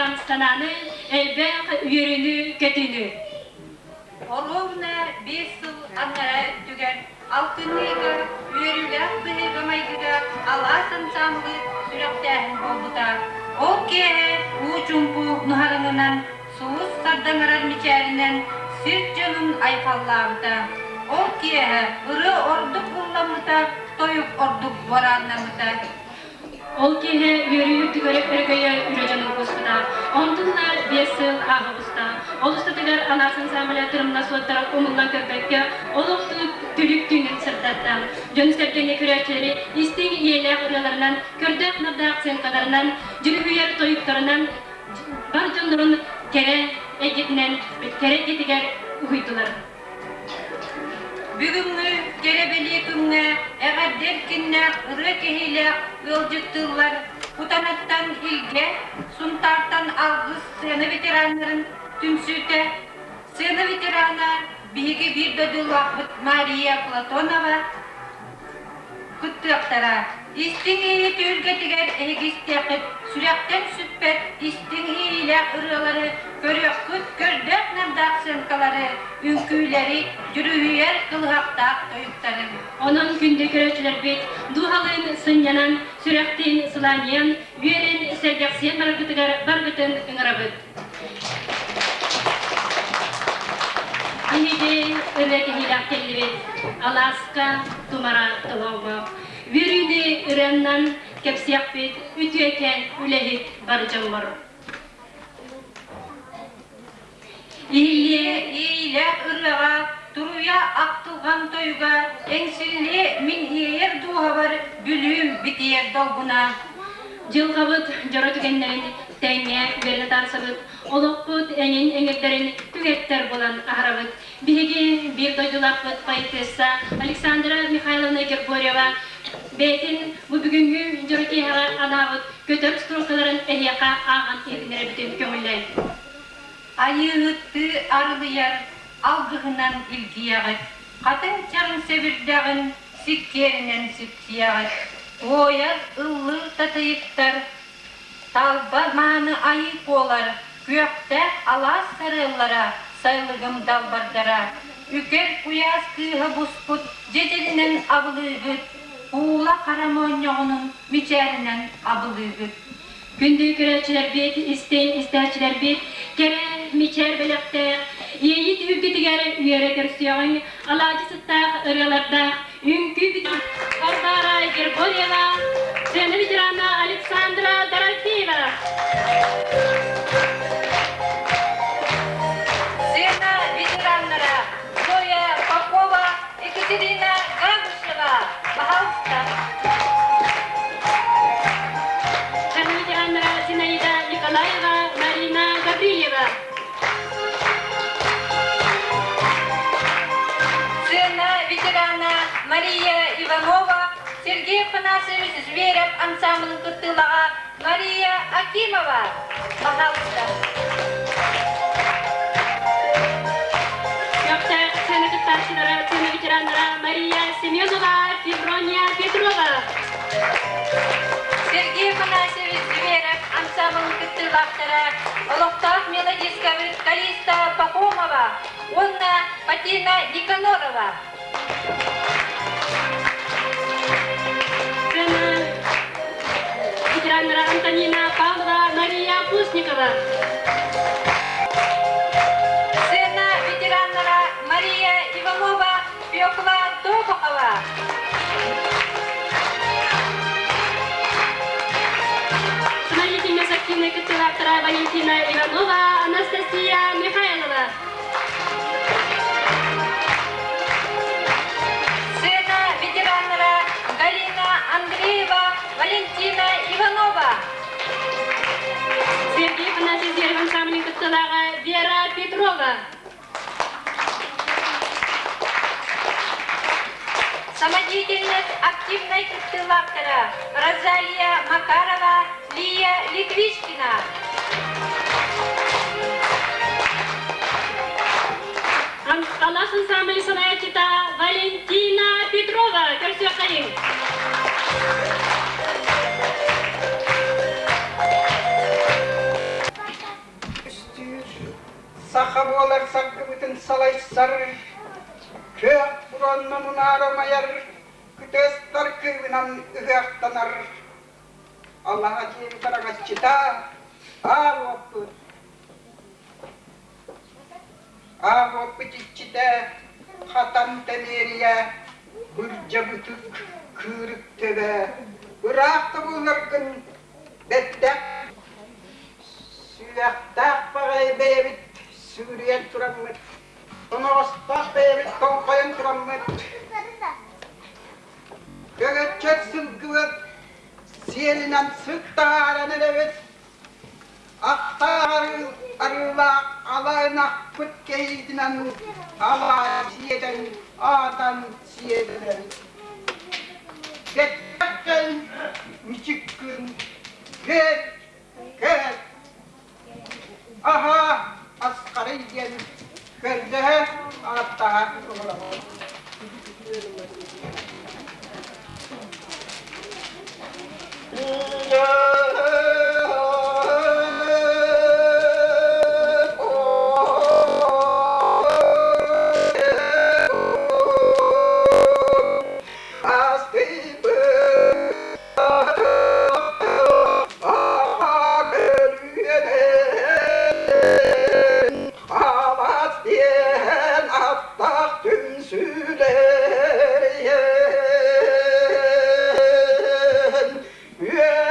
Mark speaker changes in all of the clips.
Speaker 1: Куһаҕан санааны, элбэх үөрүүнү-көтүүнү.
Speaker 2: Оруобуна 5 сыл анараа өттүгэр алтынньы ыйга үөрүүлээх быһыыга-майгыга алаас ансаамбылы сүрэхтээһин буолбута. Ол киэһэ уу-чуумпу нуһараҥынан, сулус сардаҥарар мичээринэн сир дьонун айхаллаабыта. Ол киэһэ ырыа ордук ылламмыта, тойук ордук дуорааннаммыта.
Speaker 1: Ол киэһэ үөрүү үрдүгэр өрөгөйө үлэ дьонун кууспута. Онтун ыла 5 сыл ааһа оҕуста. Ол устатыгар алаас ансамбля тырымна суоттара умуллан көрбөккө, олохтуу түлүк түүнүн сырдатта. Дьону-сэргэни көрөөччүлэри истиҥ ийэлээх ырыаларынан, көрдөөх-нардаах сценкаларынан, дьүрүһүйэр тойуктарынан бар дьоннорун кэрэ эйгэтинэн, кэрэ эйгэтигэр уһуйдулар.
Speaker 2: Бүгүҥҥү кэрэ бэлиэ күҥҥэ эҕэрдэ эркиннээх ырыа кэһиилээх ыалдьыттыыллар Кутанаттан Илгэ, Сунтаартан Алгыс сцена ветераннарын түмсүүтэ, сцена ветерана биһиги биир дойдулаахпыт Мария Платонова кыттыахтара. Истиҥ иэйии түһүлгэтигэр эһиги истиэххит сүрэхтэн сүппэт истиҥ иэйиилээх ырыалары, көрүөххүт көрдөөх-нардаах сыаҥкалары, үҥкүүлэри, дьүрүһүйэр кылыһахтаах тойуктары.
Speaker 1: Онон күндү көрөөччүлэрбит дууһалыын сынньанан, сүрэхтиин сылаанньыйан, үөрэн, сэргэхсийэн бараргытыгар баргытын ыҥырабыт. Биһиги ырыа кэһиилээх кэллибит. Алааска тумара толооҥҥо. Үөрүүнү ырыаннан кэпсиэхпит үтүөкэн үлэһит бар дьоммор.
Speaker 2: Иһиллиэ иэйиилээх ырыаҕа туруйа ахтылҕан тойуга эҥсиллиэ мин иэйэр дууһабар Бүлүүм битийэр долгуна.
Speaker 1: Дьылҕабыт дьоро түгэннэрин тэҥҥэ үөрэнэ таарсабыт, олохпут эҥин эҥирдэрин түгэттэр булан аһарабыт. Биһиги биир дойдулаахпыт поэтесса Александра Михайловна Григорьева бэйэтин бу бүгүҥҥү дьоро киэһэҕэ анаабыт көтөр строкаларын эһиэхэ ааҕан иһитиннэрэбитин көҥүллээҥ.
Speaker 2: Айыыһыттыы арылыйар алгыһынан илгийэҕит, хатыҥ чараҥ сэбирдэҕин сиккиэринэн сипсийэҕит, туойар ыллыыр татыйыктар, талба мааны айыы куолар, күөхтээх алаас сарыаллара, сайылыгым далбардара, үкэр куйаас кыыһа буспут дьэдьэнинэн абылыыгыт, куула хара моонньоҕунун мичээринэн абылыыгыт.
Speaker 1: Күндү көрөөччүлэрбит, истиҥ истээччилэрбит, кэрэ мичээр бэлэхтээх, иэйии түһүлгэтигэр үөрэ көрсүөҕүҥ, алаадьы сыттаах ырыалардаах үҥкүү бүтүн Варвара Григорьева, сцена ветерана Александра Дорофеева.
Speaker 2: Сцена ветераннара Зоя Попова, Екатерина Габышева, пожалуйста.
Speaker 1: Сцена ветераннара Зинаида Николаева, Марина Гаврильева.
Speaker 2: Сцена ветерана Мария Иванова, Сергей Афанасьевич Зверев ансамблын кыттыылаҕа Мария Акимова. Пожалуйста.
Speaker 1: Көхтөөх сцена кыттааччылара, сцена ветераннара Мария Семенова, Феврония Петрова.
Speaker 2: Сергей Афанасьевич Зверев ансамблын кыттыылаахтара олохтоох мелодисткабыт Калиста Пахомова уонна Фатина Никанорова.
Speaker 1: Сцена ветераннара Антонина Павлова, Мария Пустникова.
Speaker 2: Сцена ветераннара Мария Иванова, Фёкла Тобохова.
Speaker 1: Самодеятельность активной кыттыылаахтара Валентина Иванова, Анастасия Михайлова.
Speaker 2: Сцена ветераннара Галина Андреева, Валентина Иванова.
Speaker 1: Сергей Афанасьевич Зверев ансамблын кыттыылааҕа Вера Петрова.
Speaker 2: Самодеятельность активнай кыттыылаахтара Розалия Макарова, Лия Литвичкина.
Speaker 1: Алаас ансамбль салайааччыта Валентина Петрова көрсүөххэйиҥ.
Speaker 3: Салайар саргыбытын салайсар, күөх буруонна мунаара умайар, кытыастар кыыбынан ыһыахтанар. Аллаһа дьиэбит араҥаччыта, аал уоппут. Аал уоппут иччитэ, хатан тэмиэрийэ, бырдьабытык кыырык төбө, ыраах да буолларгын бэттэх Сүрэхтээх баҕайы бэйэбит сүгүрүйэн тураммыт, тоноҕостоох бэйэбит тоҥхойон тураммыт, көгөччөр сылгыбыт сиэлинэн сыт таһааран эрэбит, ахтаах арыылаах ала ынахпыт кэһиитинэн алаа сиэтэн, аатан сиэтэн эрэбит. Бэттэх мичик күн, бэт Кэл, аһаа, асхарый диэн көрдөһө ааттаһа олоробут.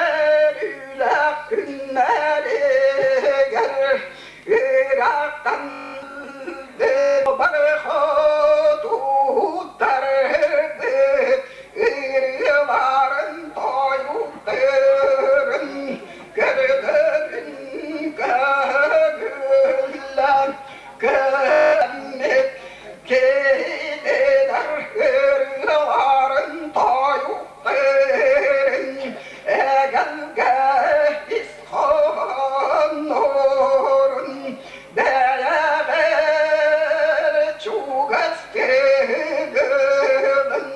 Speaker 3: Үөрүүлээх күннэригэр ыраахтан бары хотуттарбыт ырыаларын тойуктарын көрдөрүн көҥүллэн көммүт кинилэр ырыаларын тойуктарын эгэлгэ ис хоһооннорун бэйэҕэр чугас тыгынын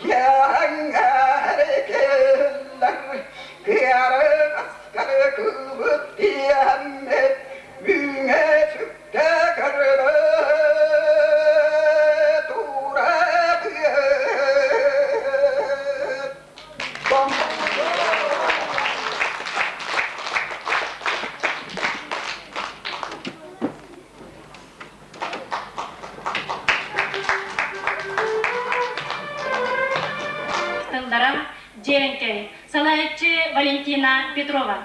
Speaker 3: киэҥэр кэллэр кыарыгаскар кыбыт тиэммит үүҥэ сүктэ көрдө турабыт.
Speaker 1: Тыллара Дьэҥкэй, салайааччы Валентина Петрова.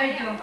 Speaker 2: дойду.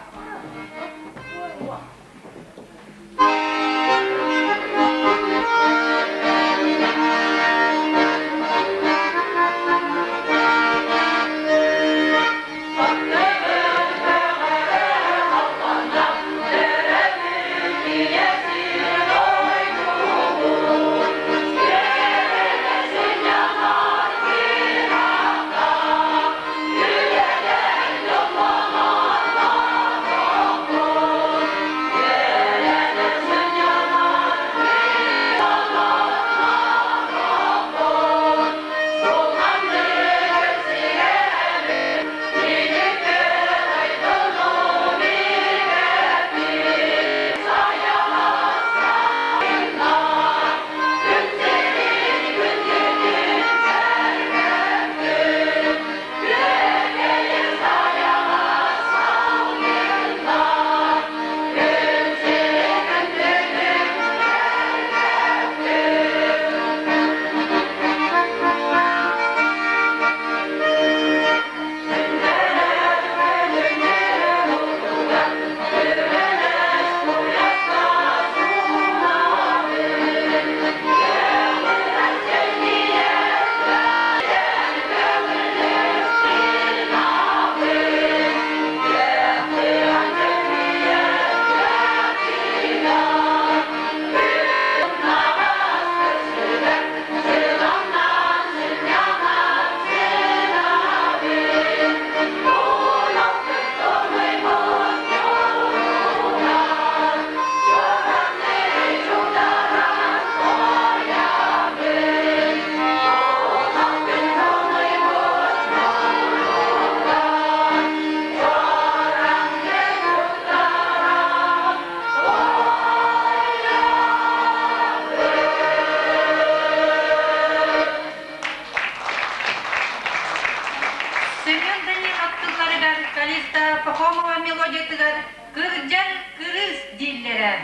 Speaker 2: Семен Данилов тылларыгар Калиста Пахомова мелодиятыгар «Кырдьар кырыыс» дииллэрэ.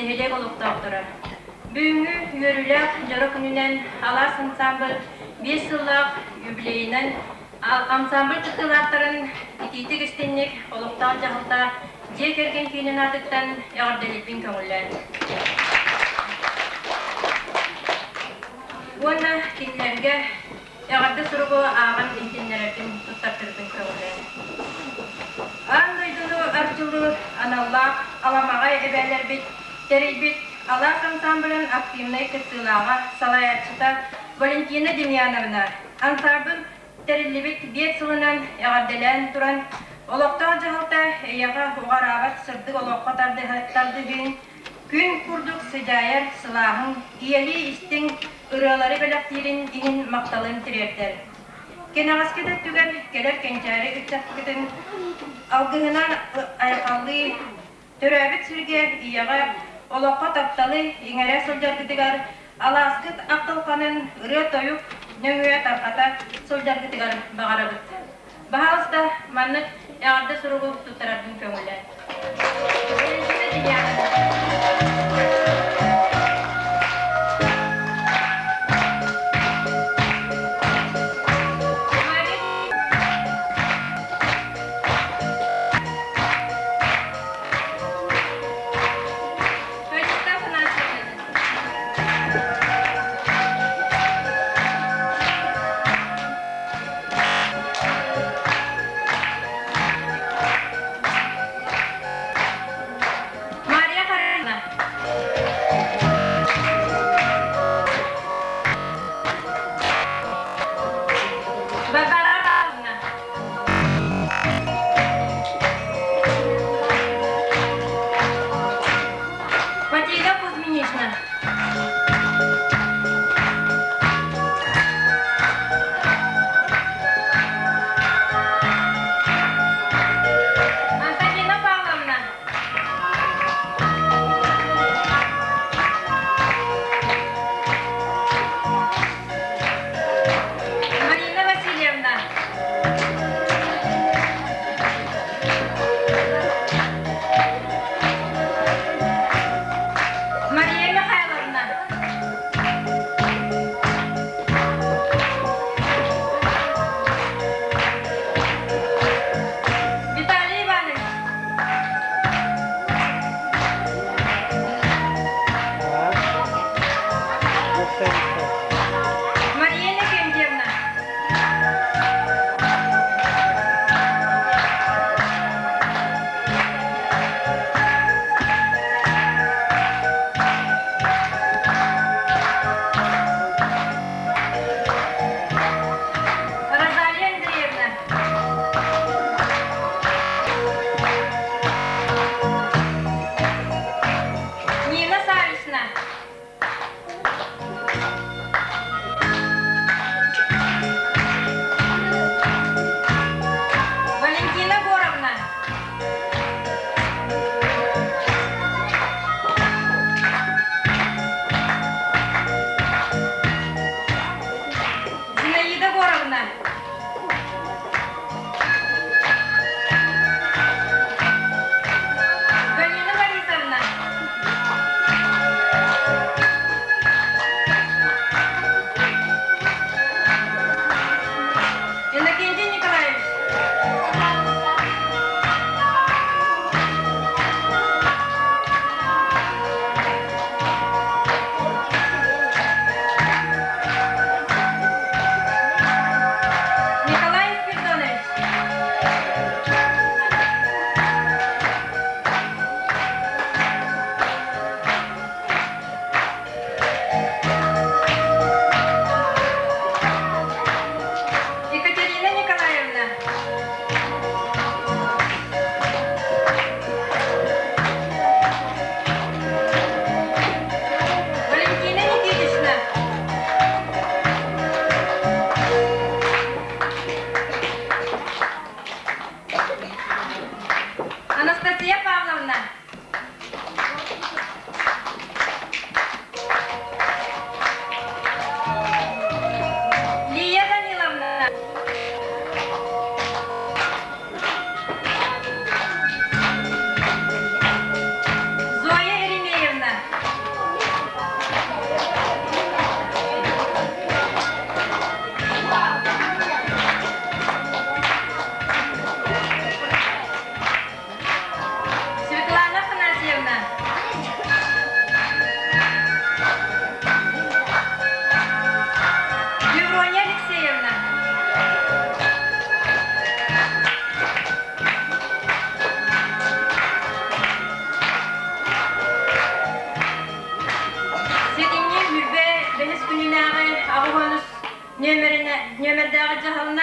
Speaker 2: Нэһилиэк олохтоохторо Бүгүҥҥү үөрүүлээх дьоро күнүнэн Алаас ансаамбыл биэс сыллаах юбилейынан ансаамбыл кыттыылаахтарын итиитик истинник олохтоох дьаһалта дьиэ кэргэн киинин аатыттан эҕэрдэлиирбин көҥүллээн. Уонна кинилэргэ эҕэрдэ суругу ааҕан иһитиннэрэрбин туттартарбын көҥүллээн. Аҕай эбээлэрбит тэрийбит Алаас ансамблын активнай кыттыылааҕа, салайааччыта Валентина Демьяновна ансамбль тэриллибит биэс сылынан эҕэрдэлээн туран, олохтоох дьаһалта эйиэхэ уҕараабат сырдык олоххо тардыһыын, күн курдук сыдьаайар сылааһын, ийэлии истиҥ ырыалары бэлэхтиирин иһин махталын тириэрдэр. Кэнэҕэски да өттүгэр кэлэр кэнчээри ыччаппытын алгыһынан айхаллыы, төрөөбүт сиргэ, ийэҕэ, олоххо тапталы иҥэрэ сылдьаргытыгар, алааскыт ахтылҕанын ырыа-тойук нөҥүө тарҕата сылдьаргытыгар баҕарабыт. Баһаалыста, маннык эҕэрдэ суругу туттараргын көҥүлэ. Валентина Демьяновна. Вячеслав Афанасьевич. Мария Карина.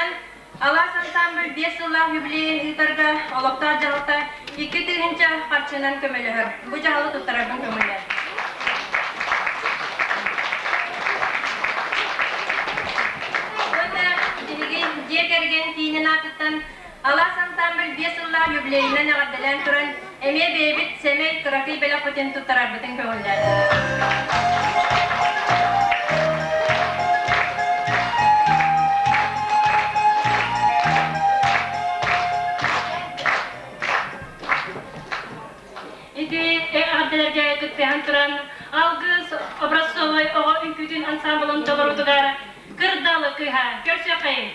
Speaker 2: Уопсайынан, Алаас ансамбль биэс сыллаах юбилейын ыытарга олохтоох дьаһалта 2000 харчынан көмөлөһөр. Бу дьаһалы туттарарбын көҥүллээн. Уонна биһиги дьиэ кэргэн киинин аатыттан Алаас ансамбль биэс сыллаах юбилейынан эҕэрдэлээн туран, эмиэ бэйэбит сэмэй кыракый бэлэхпитин туттарарбытын көҥүллээтилэр.
Speaker 1: Ити эҕэрдэлэргэ кыттыһан туран, Алгыс образцовай оҕо үҥкүүтүн ансамблын толоруутугар Кырдалы кыыһа көрсүөххэйиҥ!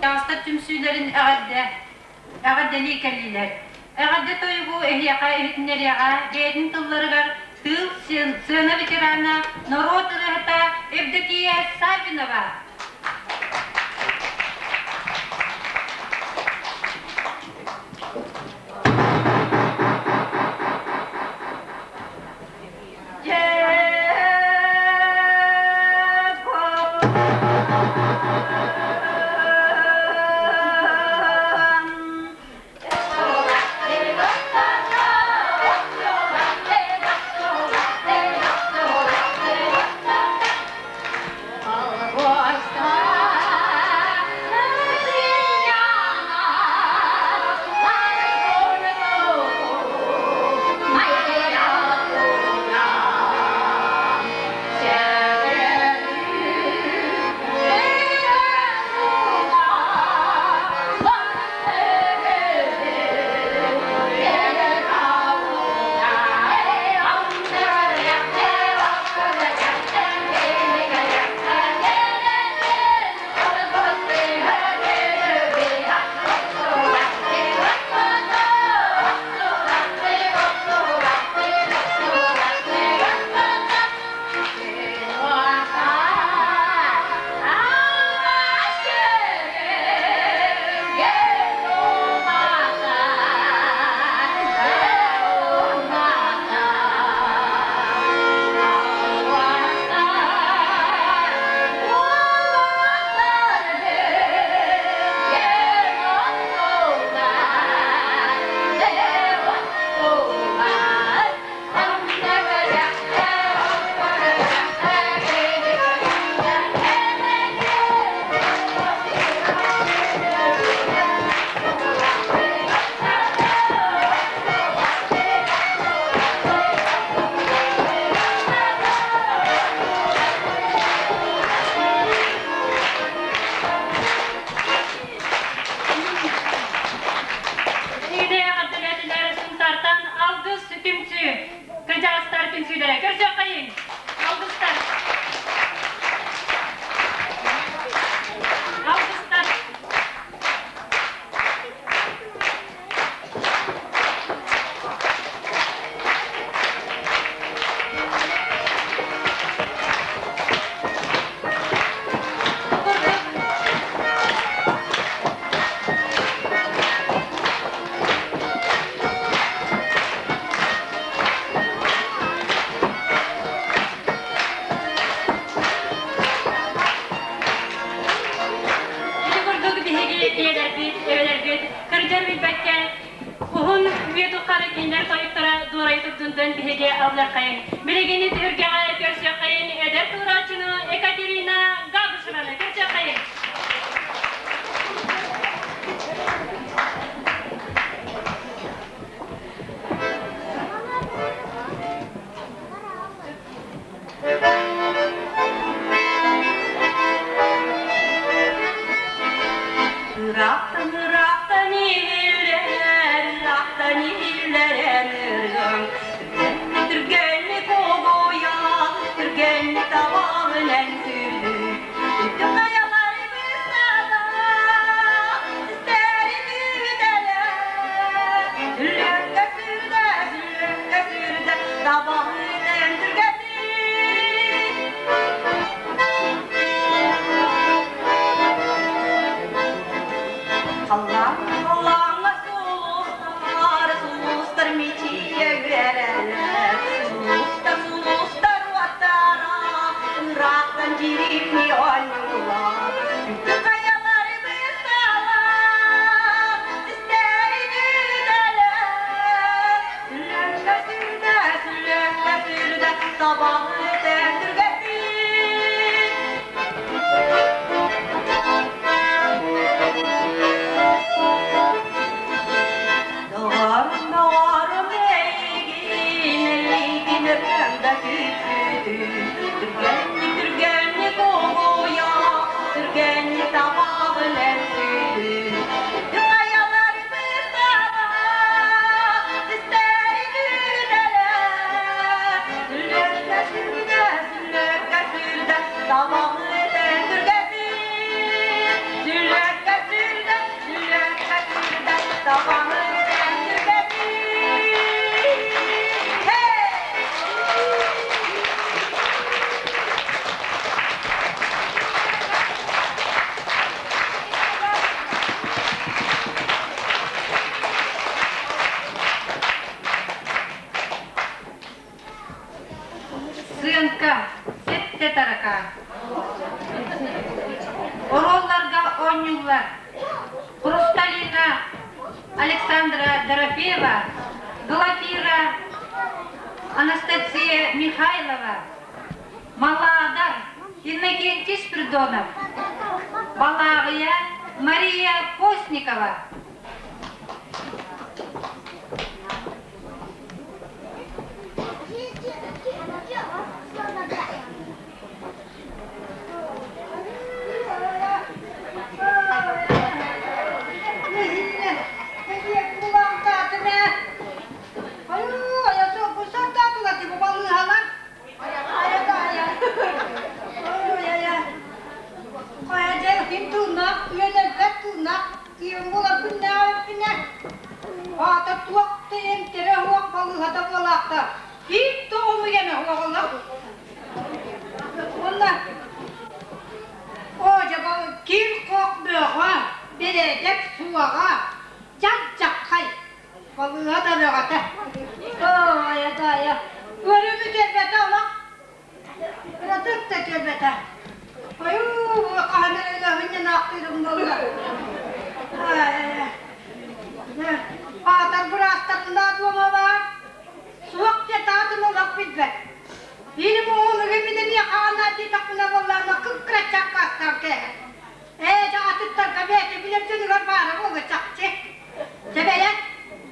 Speaker 2: Таастар түмсүүлэрин эҕэрдэ эҕэрдэлии кэллилэр. Эҕэрдэ тойугу эһиэхэ иһитиннэриэҕэ бэйэтин тылларыгар тыыл сыана ветерана, норуот ырыаһыта Евдокия Саввинова.
Speaker 1: Көрсүөххэйин! Алгыстар! Алгыстар! Ити курдук биһиги ийэлэрбит, эбэлэрбит кырдьар билбэккэ уһун үйэ тухары кинилэр тойуктара дуорайы турдунтан биһиги аллархайын. Билигин түһүлгэҕэ көрсүөххэйин эдэр туорааччыны Екатерина Габышеваны көрсүөххэйин.
Speaker 2: Ыраахтан ыраахтан иһиллэр, ыраахтан иһиллэр ырыаҥ. Түргэнник оҕуйа, түргэнник табаҕынан сүүрдүү. Үрдүк хайалары быстата, истэри күүтэлэ. Сүллэккэ сүрдэ, сүллэккэ сүрдэ, табаҕынан түргэтик. Халлааҥҥа сулустар, сулустар мичийэ үөрэллэр, сулустар, сулустар уоттара ыраахтан дьиримнии оонньууллар. Үрдүк хайалары бысталар, истэри күүтэллэр. Сүллэҥҥэ сүрдэ, сүллэҥҥэ сүрдэ, табаҕы этэн түргэтик. Доҕорум, доҕорум эйигин, эйигин өртөн да күүппүтүм. Түргэнник, түргэнник оҕуйа, түргэнник табаҕын эмсүйдүм. Үрдүк хайалар быстала, истэри күүтэлэ. Сүллэккэ сүрдэ, сүллэккэ сүрдэ, табаҕы этэн түргэтик. Сүллэккэ сүрдэ, сүллэккэ сүрдэ, табаҕы этэн түргэтик. Hey!
Speaker 4: Сыаҥка, сэттэ таракаан. Оруолларга оонньууллар Хрусталина Александра Дорофеева, Глафира Анастасия Михайлова, Малаадар Иннокентий Спиридонов, Балааҕыйа Мария Постникова.
Speaker 5: Аата туох да эмтэрэ суох балыыһата буолаахта. Биир да омуйана оҕолор. Уонна оо дьэ кир-хох бөҕө, бэрээдэк суоҕа, дьагдьаххай балыыһа да бөҕөтө. Ой, адаайа, ыарыыны кэлбэтэ олох Кыратык да кэлбэтэ. Ойуу, хаһан эрэ өлөһүнньэнаахтыырым буолла. Аатар быраастарында дуома баар. Суох диэн таатын олох билбэт. Биирим уолугу мин эмиэ хаана диэтэхпинэ буоллаҕына кыккыраччы аккаастаан кээһэр. Ээ, дьэ атыттарга бэйэтэ билэр дьонугар баара буолуо чахчы. Дьэ бэйэ,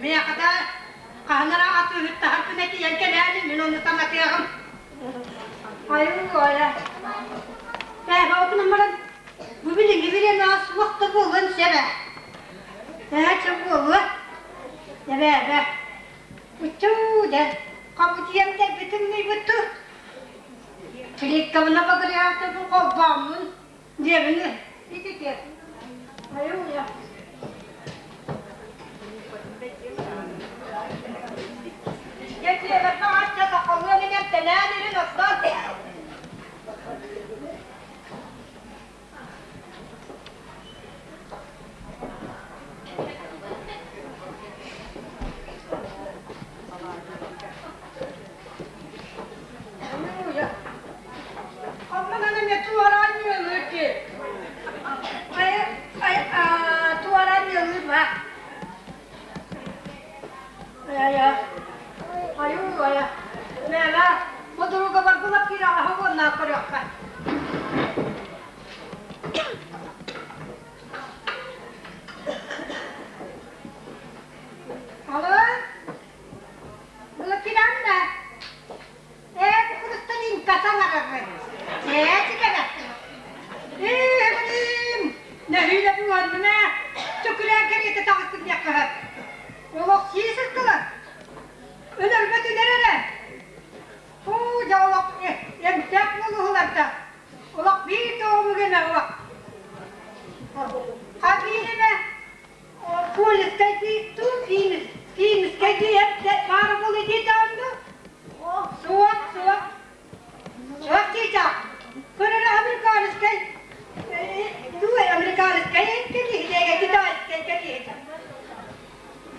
Speaker 5: миэхэ да хаһан эрэ атыыһыттаһар күнэ тиийэн кэлээни мин ону санатыаҕым. Айуу-айа. Ээ, баҕатынан баран, бу билиҥҥи бириэмэҕэ суох да буолуон сөп ээ. Ээ, чэ буолуо. Эбээ-эбээ. Уччуу дэ, хабытыйан кэлбитим ыйбыттыы. Плиткабына багырыйаатыбын холбооммун диэбин ититиэ. Айуу-уйа. Дьэ дьиэбэр баҕарча сахалыан инэмтэнээн ирин оттон. Алло, Былакиранна, ээ, Хрусталинка саҥарарбын. Ээ, сикэрэ. Ээ, блин, нэһиилэ буоллун ээ. Чөкүрээн кэриэтэ таҕыстым диэххэ сөп. Олох сии сыттылар. Өлөрбөт үнэр эрэ. Фу, дьэ олох эмтээх буолуһулар да. Олох биир да омук эмэ олох. Ха биир эмэ Полискай туу финис финискай дии баара буолуо диэтэҕин дуу? Суох, суох. Суох чыычаах. Көрөр американскай туу американскай кэлиһитэ, китайскай кэлиһитэ.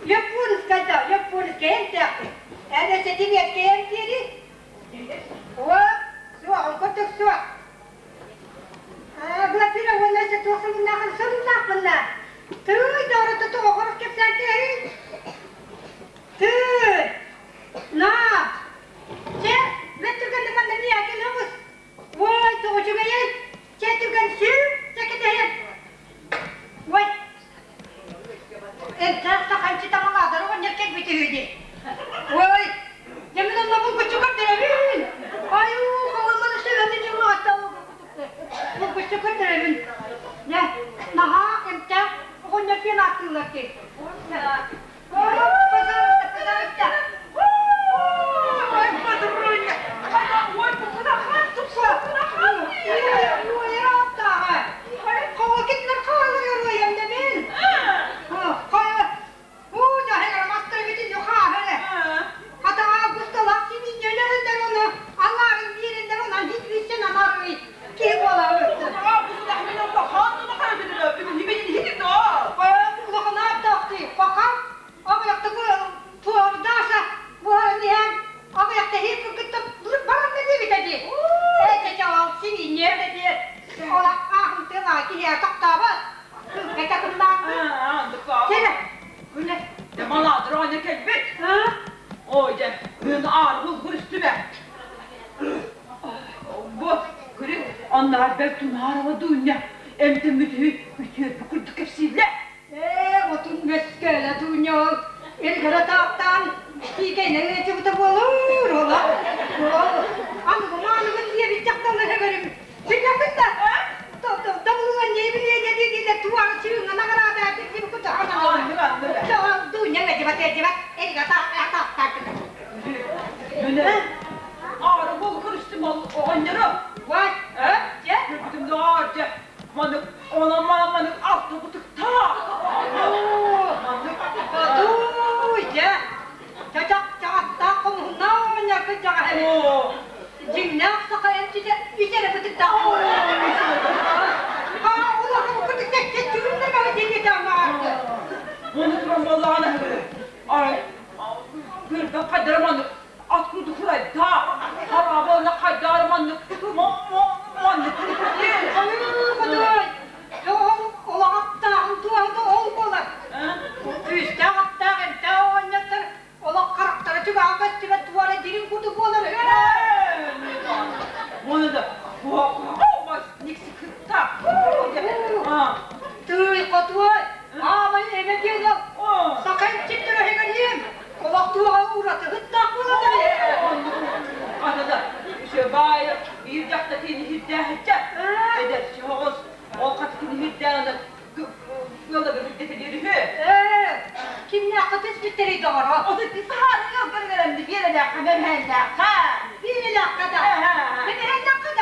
Speaker 5: Японскай да, японскай эмтээхпин. Эн өссө немецкэй эмтиэри? Суох, суох, ол курдук суох. Глафира уонна өссө туох сылыннаахын сылыннаахпынна. Тыый, доҕорото тоҕо кэпсээн кэһин. Тыый, на, чэ, бэт түргэнник манна миэхэ кэлэҕис. Ой, тоҕо үчүгэйэй. Чэ, түргэн сүүр, чэ кэтэһиэм. Ой, Эмтээх саханчы таҥалаатар оҕонньор кэлбит үһү дии. Ой, дьэ мин онно булгуччу көрдөрөбүн. Айуу, холуммун сөбөтүн дьыллаҕаттан булгуччу көрдөрөбүн. Дьэ, наһаа эмтээх оҕонньор диэн ааттыыллар дии. Пожалуйста, пожалуйста.
Speaker 6: Ой, подруня, ой, кунахан тупса, кунахан.
Speaker 5: Ой, ырааттааҕа. Хоҕокитлар хаалар мен. Уу, дьаһайар мастарыбытын юхааһыны. Хата августалаах сибиинньэлэриннэр ону алларын биэриннэр онон хит виссен анарый киһи буолабыт. Улахан ааттаахтыы баха абыйахта туордааса буһаран иһэн абыйахта иһин кытта баран да диэбитэ дии. Ээ чэ ол сибиинньэ дии. Ол аахын тыла киһи тохтообот. Кэтэ кымнаахпын. Кэлэ.
Speaker 6: Күнэ, малаадыр оҕонньор кэлбит. Ой, дьэ, бүгүн ааргыл көрүстүбэ. Бу, күрүк, онноор бэл тунаарыла дуунньа, эмтэммит үһү үтүөрбү курдук кэпсииллэр.
Speaker 5: Ээ, отун мөскөлө дуунньа ол эргэрэ таактаан тиикэйнэ ыачыбыта буолур, ола. Ол, аныгы мааныгын диэбит дьахталлар көрүм. Билэбин да, добулуган небилиэдэ диэдилэр туара чыыңа наҕараада диби кутаҕана. Дуунньа ыадьыбат ыадьыбат, эригэ таактаак
Speaker 6: Мүнэ, аара бол көрүстүм ол оҕонньору.
Speaker 5: Вай,
Speaker 6: Э?
Speaker 5: дьэ?
Speaker 6: Көрбүтүм доо, дьэ, манык, онон маннык алта бутуктаах. Маннык.
Speaker 5: Хотуй, дьэ. Чачак чаҕаттаах хомуһуннаах оҕонньор кырдьаҕас эбит.
Speaker 6: Оо.
Speaker 5: Дьиҥнээх саха эмчитэ үс эрэ бытыктаах. Аа, улахан кытыкта чүрүннэ баҕа диэки таамаҕарды.
Speaker 6: Оны туран боллаҕына Ай, көрбөт хайдара маннык ат курдук хурайда, хараба онно хайдаар маннык маннык
Speaker 5: Хойуу, хотуй! Олох аттааҕын туоһута ол буолар. Күүстээх аттаах эмтээх оҕонньоттор олох харахтара чугаһа көстүбэт туора дириҥ курдук буолар.
Speaker 6: Оны да никсикытта.
Speaker 5: Тыый, хотуой! Аамай эмэ диэн ол. Саха эмчиттэрэ Олох туоҕа уратыһыттаах буолан
Speaker 6: Аны да үчүгэй биир дьахта кини хирдээһиччэ. Эдэр чоҕус ол хат кини хирдээҕинэ ыалларга билдэтэлиир үһү.
Speaker 5: Ээ, кимнээххэ түспүттэрий доҕоро?
Speaker 6: Отут саһаары ыалгар үөрэнди биэрэлээххэ мэмэһэннээххэ.
Speaker 5: Биэрэлээххэ да. Мэмэһэннээххэ да.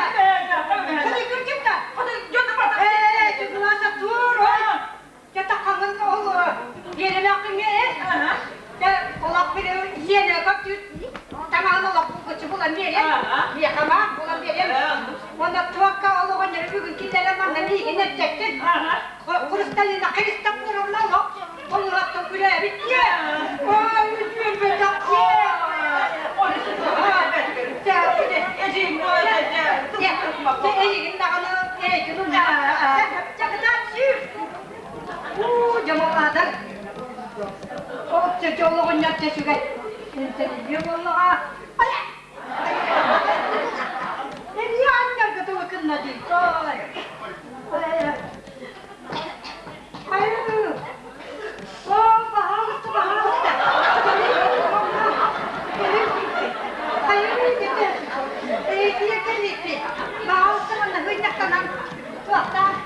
Speaker 5: Эйигин эппэккин. Хрусталина Христофоровна олох олуһаттан күлээбит дьиэ. Ой, үтүөрбэтэх дьиэ. Эйигин даҕаны эйигин умнаа. Чакытаат сүүр. Уу, дьамалаадар. Ол чочолоҕунньар чөчүгэй. Интеллигия буоллаҕа. Айа! Эмиэ анньарга тылы кынна дии. Ой. Ай. О, пожалуйста, пожалуйста. Пожалуйста, манна хыйнактанан туохтаах.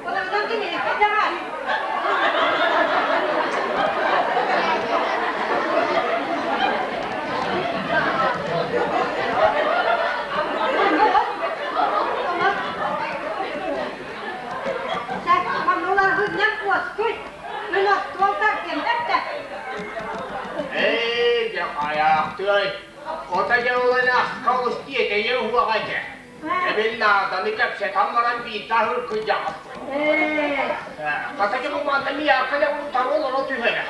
Speaker 5: Олордон киниэхэ дьаҕар.
Speaker 7: Ээ, дьэ хайаахтыай, ото дьэ ылан аска олус тиэтэйэ уһуоҕа этэ. Эбин нааданы кэпсэтэн баран биирдэ аһыыр кыдьаҕаспын. Хата дьэ бу манна миэхэ да утары олоро түһэрэ.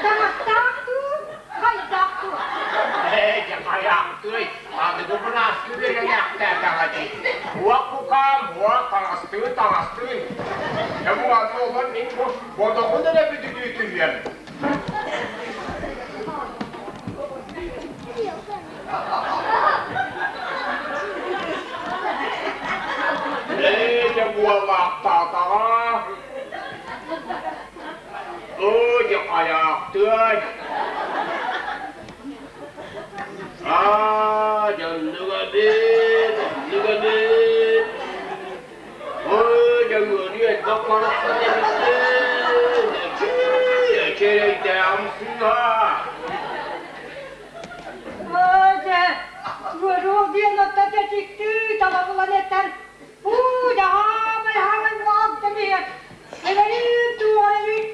Speaker 5: Таҥастаах дуу, хайдах дуу?
Speaker 7: Ээ, дьэ хайаахтыай, аныгы бырааскы үөрэнээхтээтэҕэ дии. Уох кукаам, уох таҥастыын, таҥастыын. Дьэ бу аны олор мин бу бодоҕун эрэ бүдүгүү түһүөм. Ээ, дьэ буолаахтаатаҕа. Оо, дьэ хайаахтыай. Аа, дьоннуга эбит, оннук эбит. Ой, дьоҥҥуонуй элбэх барахсан эбиккин. Эчи, эчи эрэйдээҕим сыыһа.
Speaker 5: Дьэ, ыарыы диэн отто чэчиктүү талабылан этэн, уу, дьаһаамай хаамай буолтан иһэр. Эрэйим туорайын,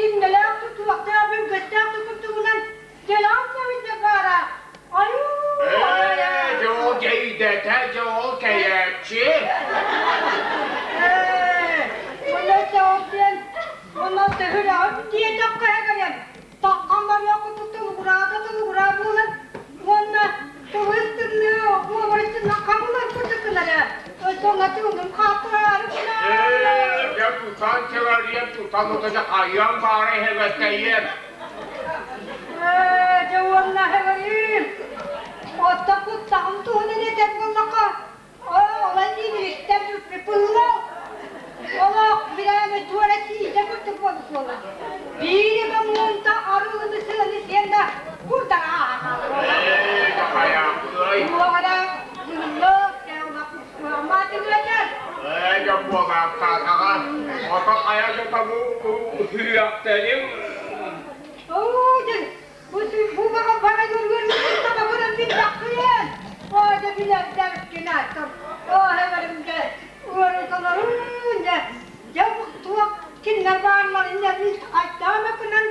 Speaker 5: иннэлээх тутуохтаах, бүргэстээх тутуктугунан дьэлээх сөбүннэ баара. Айуу!
Speaker 7: Ээ, дьол дьэйдэтэ, дьол кэйээччи.
Speaker 5: Ээ, онно дьол диэн, онно төһөлөөх диэтэххэ кэлэн, Таххан барыах курдук тылыгыраата тылыгыраа буолан уонна тылыс тымныы уобарастынна хабылар курдук гынара. Сонно тылым хааттараары
Speaker 7: Ээ, дьэ тутан чэвэрийэн тутан утата хайыам баара иһэбэттэйиэм.
Speaker 5: Ээ, дьэ уонна хэвэриим. Отто куттаҕым туһунан этэр буоллахха, Олай иҥириктэн быһыылаах. Олох бирээмэ туора сиидэ курдук буолла. Биир эмэ муунта арыыны сыаны сиэн да курдаҕа ааһаллар.
Speaker 7: Ээ, дьахайаахтыай.
Speaker 5: Уоҕара быһыллык, маатыгыатар.
Speaker 7: Ээ, дьэ буолаахтаатаҕа. Ото хайа дьото бу үрэхтэрим.
Speaker 5: Оо, дьэ, Бу бу баҕа баҕа үөрүүрүн таба көрөн билбэххиэн. Оо, дьэ билэрдэркин ааттар. Оо, эбэримгэ ыарыталарын дьэ дьэ туох кинилэр баалларын дьэ мин хайдаан гынан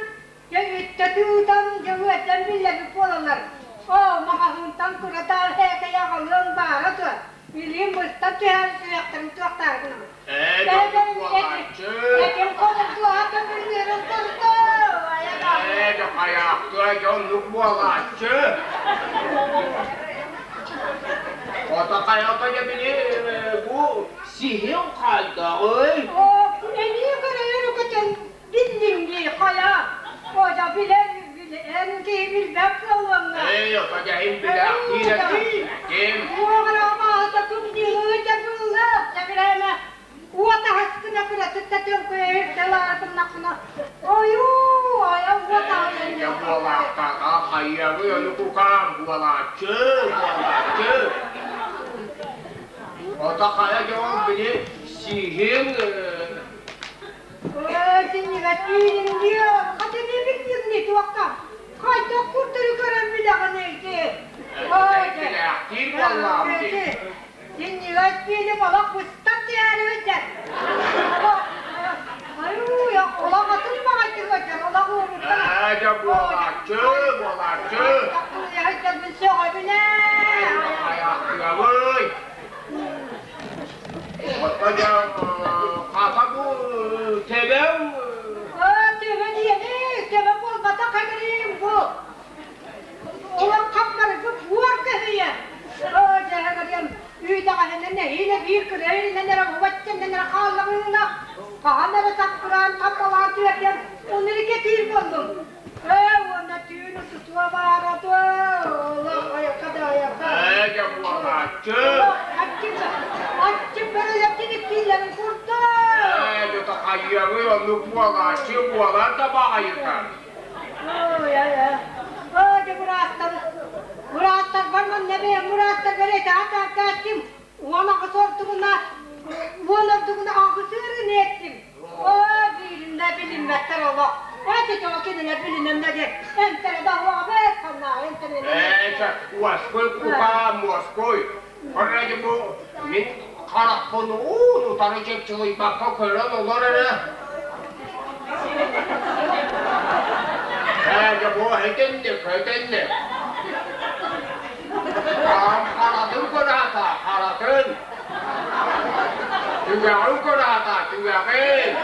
Speaker 5: дьэ үттэ тыытан дьэ үөтэн биллэбит буолаллар. Оо, маҕаһыынтан кыратаал һээкэйэ аҕалыаҥ баара дуо? Илиим быстан түһэр сүрэхтэрин туохтаары гынабын.
Speaker 7: Ээ, дьоннук буолааччы.
Speaker 5: Этим холурдуоха көмүллүөрүн курдук.
Speaker 7: Ээ, дьахайаахтыа дьоннук буолааччы. Ото хайата дьэ били бу сиһиҥ хайдаҕый?
Speaker 5: Оо, эмиэ көрөйөр көтөн биллиҥ дии хайа. Ожа билэр эн киһи билбэт буолуоҥҥа.
Speaker 7: Ээ, ото дьэһин билээхтиир этим.
Speaker 5: Уоҕараабаата кымньыылыы дьабылла чэбирээмэ уот аһаскына кыратык да төлкөйөр талаатыннаххына ойуу айа уот
Speaker 7: Дьэ буолаахтаата хайыабый ону кукаам буолааччы буолааччы Ото хайа дьон били сиһиҥ
Speaker 5: Синньигэс түүнүн диэ хата билбит туохха хайдах курдары көрөн билэҕин ити
Speaker 7: Билээхтиир буоллаҕым дии.
Speaker 5: Синньигэс түүнүм олох быстан түһээри сылдьар. Айуу, олох атын баҕайытык сылдьар, олох уурутта.
Speaker 7: Ээ, дьэ буолааччы. Буолааччы, буолааччы.
Speaker 5: Таххылыйа сөҕөбүн ээ.
Speaker 7: Хайаахтыабый? Оттон дьэ, хата бу тэбэҥ
Speaker 5: Оо, төбө диэни, төбө буолбатах эбириим бу. Олох хаппарыгы буор көһүйэ. Оо, дьэ, эгэриэм, үүтэҕэһинэн нэһиилэ биир кыра иринэн эрэ убаччаннан эрэ хааллаҕына, хаһан эрэ саппыраан таммалаан түһэрдиэн оннук киир буоллум. Ээ, уонна түүн утутуо баара дуо, олох айака да айака.
Speaker 7: Ээ, дьэ буолааччы.
Speaker 5: Олох аччык, аччык бөрөлөр тиниктииллэрин курдук.
Speaker 7: Ээ, дьэ хайыаҥый оннук буолааччы буолар да баҕайыта.
Speaker 5: Ой, ай, ай. Оо, дьэ быраастар, быраастарбар манна бэйэм быраастарбар этэ атаакааччым. 18 ордугуна, 10 ордугуна 8 ыарыыны эттим. Оо, биириннэ билиммэттэр олох. Эти тоҕо кинилэр билинэннэ диэн эмтэрэ да уоҕа ханнааҕы эмтэрэ.
Speaker 7: Ээ, чэ, уоскуй, купаа, муоскуй. Вроде бу мин харахпын уун утары чыпчылыйбакка көрөн олор эрэ. Ээ, дьэ бу этинник, этинник. Хаам харатын көрө харатын. Түгэҕин көрө түгэҕин.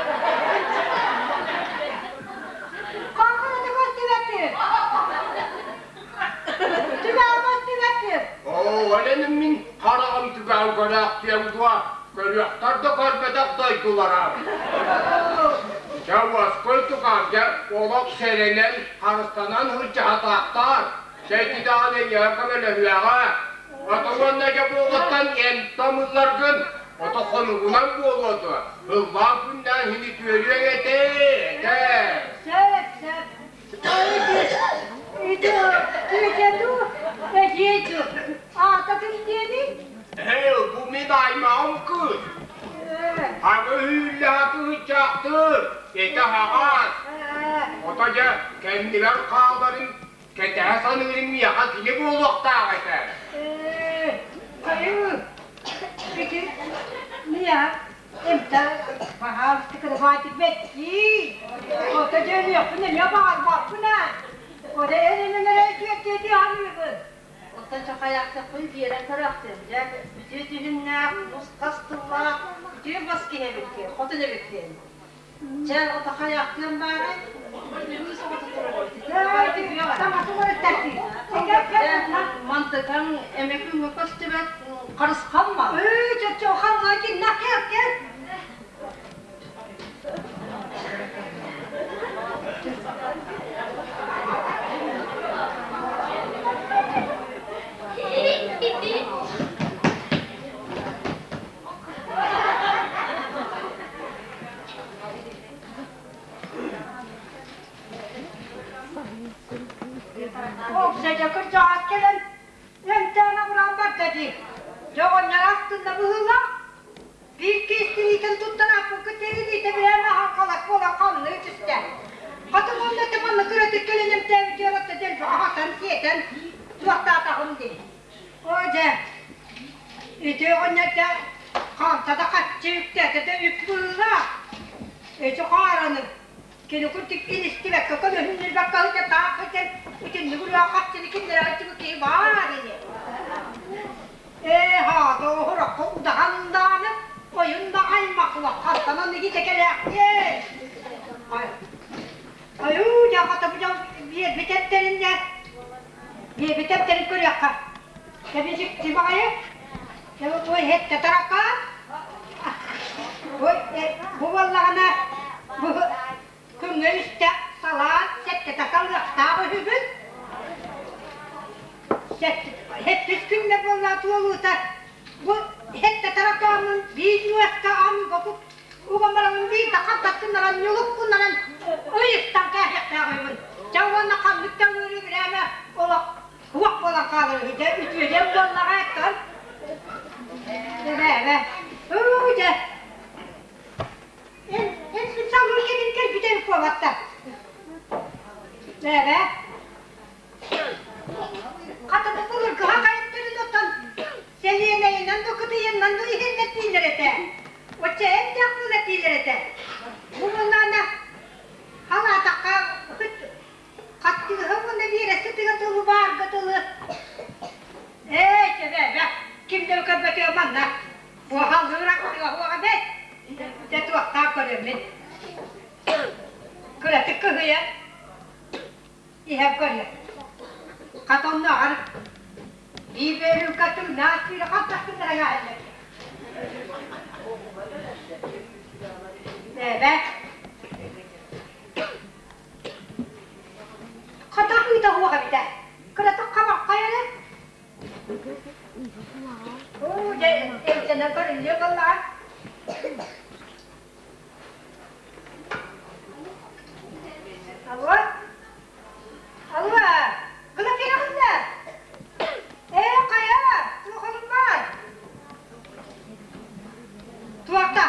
Speaker 5: Хаҥкыраты көстүбэппин. Түгэҕи көстүбэппин.
Speaker 7: Оо, эленим мин хараҕым түгэҕин көрөөхтүөм дуо? Көрүөхтэр да көрбөтөх дойдулара. Дьэ, уоскуй тукаам, дьэ, олох сэрэнэн, харыстанан сылдьаһатаахтаар. Чэйди даҕаны эйиэхэ көмөлөһүөҕэ. Ото уонна дьэ буолуттан эн-том ылларгын, ото хонугунан буолуо дуо? Ыллаан күннээн иһини түөрүөҥ этэ, этэ.
Speaker 5: Сөп, сөп. Ити, ити дуу, эдьиэй дуу, аата ким диэний?
Speaker 7: Ээ, бу мин аймаҕым кыыс. Хаҥы үүллээх кыычаахтыыр, этэ аһаҕас. Ото дьэ, кэннигэр хааларын кэтэһэ саныырым миэхэ кини буолуохтаах этэ.
Speaker 5: Ээ, хайыы, ити миэхэ эмтэ баһаалыста кырабаатик бэттии. Ото дьэ өлүөхпүн эмиэ баҕарбаппын аа. Ото эн эмэмэрэ үтүөттүөтүү саныыбын.
Speaker 4: Оттон чахайаахтыахпын биэрэн көрөөхтүөм. Дьэ, үтүө дьүһүннээх, нус-хас тыллаах, үтүө бас киһи эбиккин, хотун эбиккин. Чэ, ото хайаахтыам баарай? Үһүс оҕото турар эбит. Мантыкаҥ эмэ күҥҥэ көстүбэт харысхалма.
Speaker 5: Ээ, чоччо халла кинна кел кел. Уопсайга кырдьаҕас кэлэн эмтээн абыраан барда дии. Дьэ оҕонньор астынна быһыылаах. Биир киис тириитин туттан аппыкка тириитэ билэн аһан халас буолан хамныы түстэ. Хатын уонна манна кыратык кэлэн эмтээбит дьыалатта дэлби аһатан сиэтэн туохтаатаҕым дии. Оо дьэ, ити оҕонньор дьэ хаамта да хаччы үктээтэ да үп быһыылаах. Ити хаараны кини курдук илистибэккэ көмөһүннүрбэккэ сылдьа таах сылдьан итинник үлүөх хаччыны кинилэрэ сылдьыбыт киһи баар ини. Ээ, хаата оһорокко удахан даҕаны, ойун да аймахлах хантан оннук кэлээхтиэй. Айуу, дьэ хата бу дьон биэрбит эптэриннэ Биэбит эптэрин көрүөххэ. Кэбисикти баҕайы. Ой, һэттэ таракаан. Ой, бу буоллаҕына бу күҥҥэ үстэ салаат сэттэтэ салыахтаах үһүбүт. Сэттис күҥҥэ буолла туолуута бу һэттэ таракааммын биир ньуоска аныга уган бараммын биир да хантаттыннаран ньулуккуннаран ыйыстан кээһиэхтээх үһүбүн. Дьэ уонна ханнык да ыарыы бирээмэ олох суох буолан хаалар үһү. Дьэ үтүөдэн буоллаҕа эттон. Эбэ эбэ. Ыы дьэ. Эн эн салгын кэмин кэлбитэ буолбатта. Эбэ. Хата бу былыргыга хайыттарын оттон сэлиэнэйинэн да кытыйыннан да иһиллэтиилэр этэ. Оччо эмтээх буолатиилэр этэ. Бу буоллаана халаатахха хаттыыһа уонна Кыратык кыһыйан иһэн көрүө. Хата оннооҕор биир бөөлүүккэ тыыннаах сүүрэ хантахтыннара ааһаллар. Бэбэ. Хата ыыта уоҕа эбитэ. Кыратык хабаххай эрэ. Оо, дьэ, эмтэнэн көрүллүө буоллаҕа. Алло? Алло, Глафира ханна? Ээ, хайа, туохалым баар? Туохта?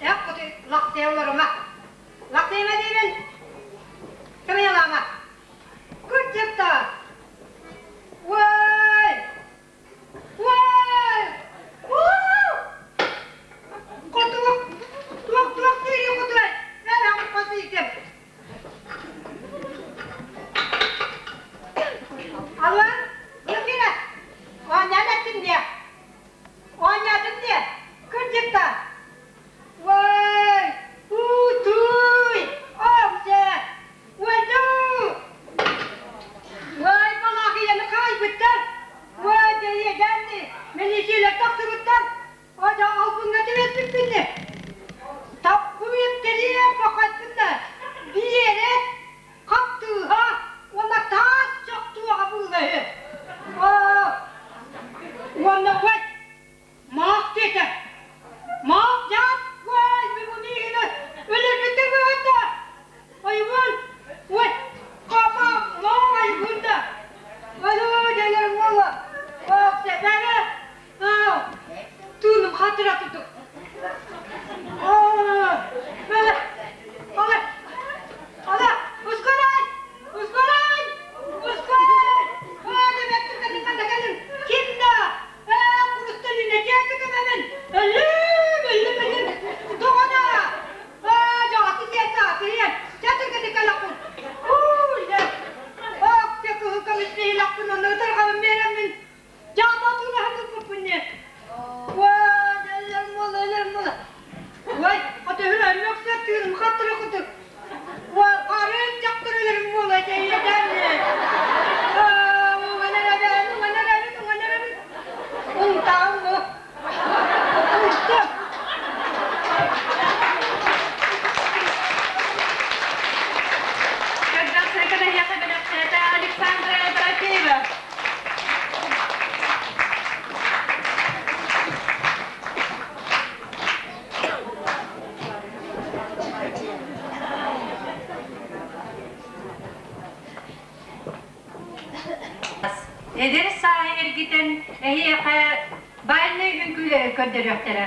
Speaker 5: Эх, кути лахтыйа олорума. Лахтыйма диибин. Кымыйалаама. Кырдьыкта. Уой! Уой! Уу! Хотуок! Туох-туох диирий хотуой? Эн хос иитим. Алло, Глафира, оонньоон эттим диэ. Оонньоотум диэ. Кырдьык да. Уой! Уу-тууй! Омсе! Уойдуу! Уой, балаахыйаны хаайбыттар! Уой, дьэйиэдэнни! Милициялар тахсыбыттар! Ада албыҥҥа түбэспиппинни! Таппыйып бахайпынна! Биэрэ, хаптыыһа уонна таас чохтуоҕа быыла үһү! Уонна уой, Маах диэтэ. Маах дьаат уой бүгүн миигин өлөрбүттэр быһыта. Айыбын ой хапа маах айыбын да. Өлөө дэнэр уола. Ох сэбэбэ. Тыыным хатыра тутук. Мэлэ. Ала. Ала. Ускорай. Ускорай. Ускорай. Ой, Ким да Ээ, курустан иннэтиэти көмөмүн! Өллүм, өллүм, өллүм! Тоҕо да? Ээ, дьаҕаты сиэн саатыйан, чатыргыты кэлэхпин. Ууй, ок, те кыһыл көмүс биһилэхпин онно ытырҕабын биэрэммин, дьаата атыылаһан ылбыппын не. Уой, өлөр буола, өлөр буола. Уой, хотөһүр өлмөксө тыыным хаттыры кутук. Уой, харын дьахтар өлөрүм буола, дьэйиэдэнни. Уҥан эрэбин, уҥан эрэбин, уҥан эрэбин. Унтааммы. Унтам.
Speaker 1: Когда сырканахиаха бэлэхтээтэ Александра Дорофеева.
Speaker 2: Эдэр сааһы эргитэн эһиэхэ бальнай үҥкүүлэри көрдөрүөхтэрэ.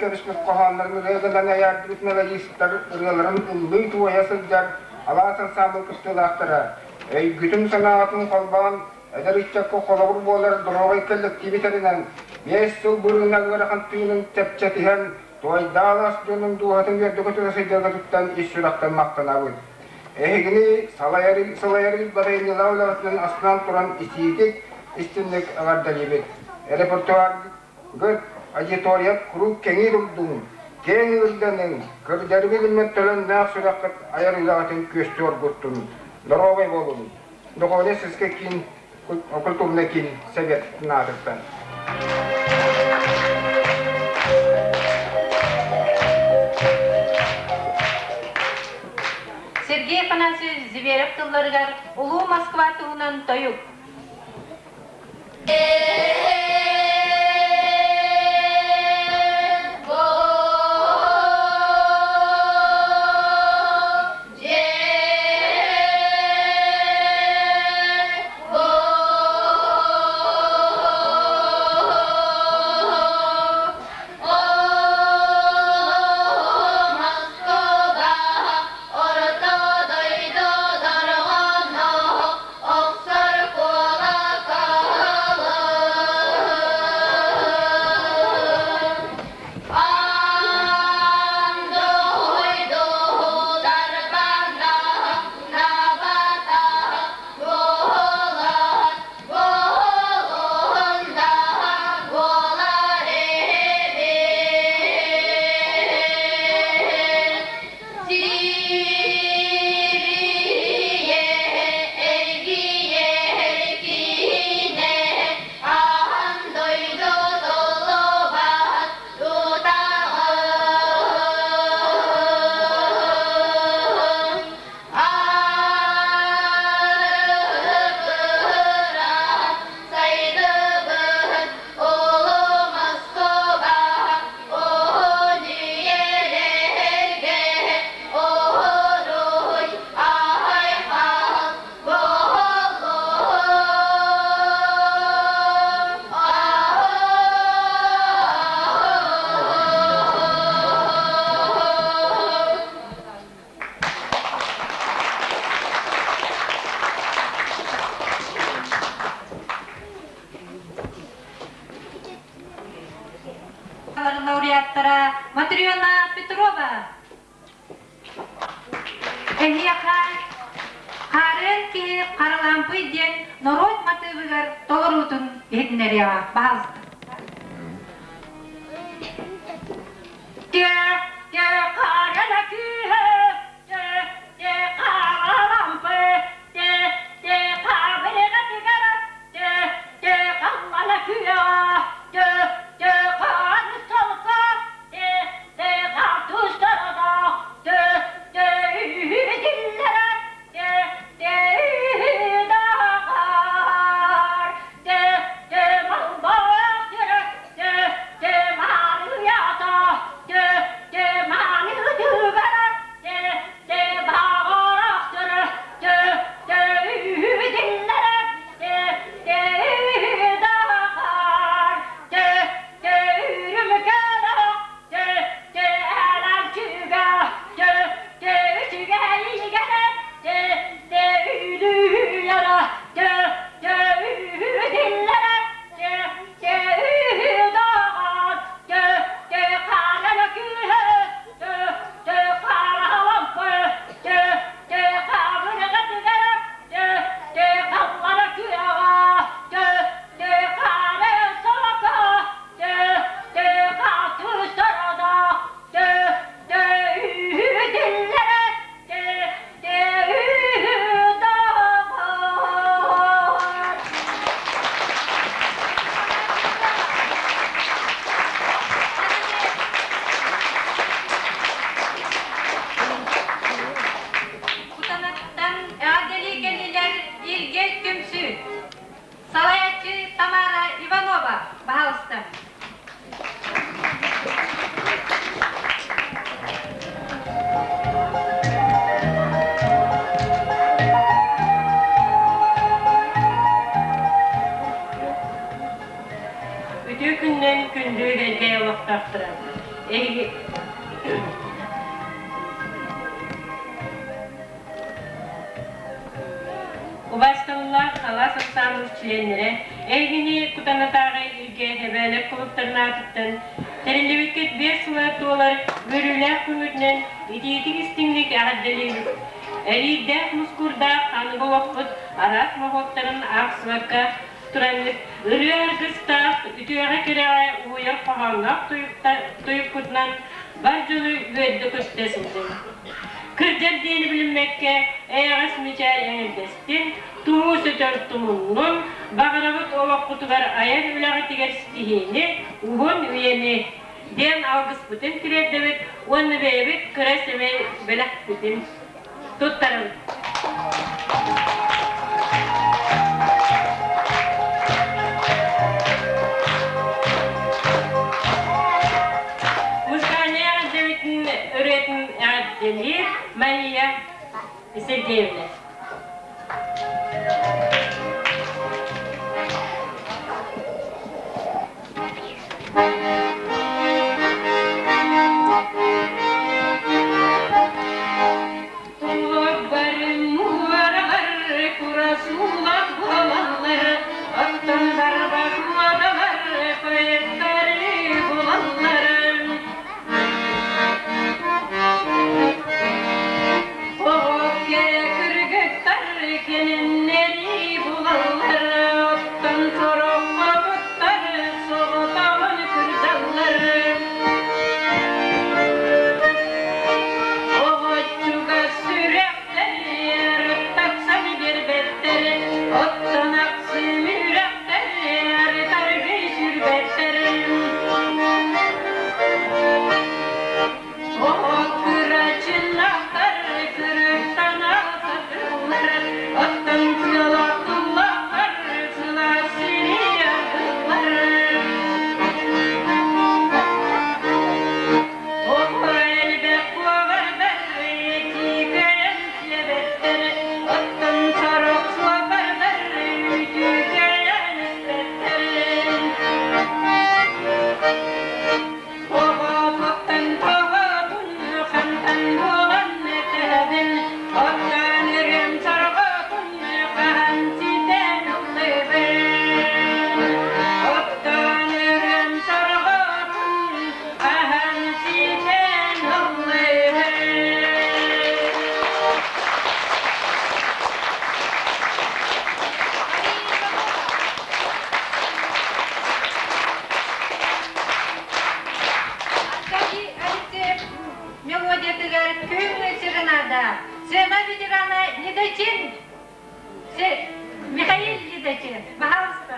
Speaker 8: кэбиспит хоһооннорун ырыа гынан эйээрдибит мелодистар ырыаларын ыллыы-туойа сылдьар алаас ансаамбыл кыттыылаахтара өйгүтүн-санааҕытын холбоон эдэр ыччакка холобур буолар доруобай кэллэктииби тэринэн, 5 сыл бырыына ыарахан тыынын чэпчэтиһэн, туойдаалас дьонун дууһатын үөрдэ-көтүтэ сылдьаргытыттан ис сүрэхтэн махтанабыт. Эһигини салайар салайар батайынньылаах үлэҕитинэн астынан туран итиитик, истинник эҕэрдэлиибит. Репертуаргыт аудитория куруук кэҥии турдун, киэҥ ыырданыҥ, көрдөрбү гыммыт төлөннөөх сүрэххит айар үлэҕитин күөстүү оргуттун. Доруобай буолун! Духовнай сыска киин культурный киин совет наадыттан.
Speaker 2: Сергей Афанасьевич Зверев тылларыгар Улуу Москва туһунан тойук.
Speaker 9: Орто дойду дорҕоно охсор куолакалын. Аан дойду дарбана набата буолар буолунда буолар эбит. Сибиирийэ эргийэр киинэ аан дойду толлубат тутаҕын. Арыгыран сайдыбыт улуу Москуба Уһун үйэлэргэ уруй айхал буоллун!
Speaker 2: Лауреаттара Матрена Петрова. Эһиэхэ Хаарыан киһи Харалаампый диэн норуот матыыбыгар толоруутун иһитиннэриэҕэ. Баһаалыста. Те, те, хаарыана күүһэ, те, те, харалаампый, те, те, хабырыга тигара, те, те, халлана күйэ, те, те, харысалка, те, те, хартустарада, те, те, үһүдиллэрэ, те, те, үһүдагар, те, те, малбах те, те, марыята, те, те, маны. ансаамбыл чилиэннэрэ эһигини Кутанатааҕы Илгэ эбээлэр кулууптарын аатыттан тэриллибиккит биэс сыла туолар үөрүүлээх күҥҥүтүнэн итиитик-истиҥник эҕэрдэлиибит! Эриирдээх мускуурдаах аныгы олохпут араас моһуоктарын аахсыбакка тураҥҥыт ырыа аргыстаах, үтүөҕэ-кэрэҕэ уһуйар хоһоонноох тойуккутунан бар дьону үөрдэ-көстө сылдьыҥ. Кырдьар диэни билиммэккэ, эйэҕэс мичээр эҥэрдэстин, тумуу сөтөр тумуннун, баҕарабыт олоххутугар айар үлэҕитигэр ситиһиини, уһун үйэни диэн алгыспытын тириэрдэбит уонна бэйэбит кыра сэмэй бэлэхпитин туттарабыт. Музыкальнай эҕэрдэбитин ырыатын эҕэрдэлиир Мария Сергеевна. Кэлиннэри булаллар, оттон сороххобуттар соҕотоҕун кырдаллар. Оҕоччуга сүрэхтэр тапсан биэрбэттэр, оттон ахсым үрэхтэр таргый сүрбэттэр. Кырачыннахтар кырыктан сатыллар, оттон сылатыллахтар сылаас сири ардыллар. Оҕо элбэх куобардар этиикэйэн сиэбэттэр, оттон сорох суопардар үтүкэйэн испэттэр. Оҕотуттан тоҕотун хантан буолан этэбин, оттон ырыам сорҕотун хаһан ситэн ыллыбын. Оттон ырыам сорҕотун хаһан ситэн ыллыбын. Аркадий Алексеев мелодиятыгар күһүҥҥү серенада сцена ветерана Лидачин Михаил Лидачин пожалуйста.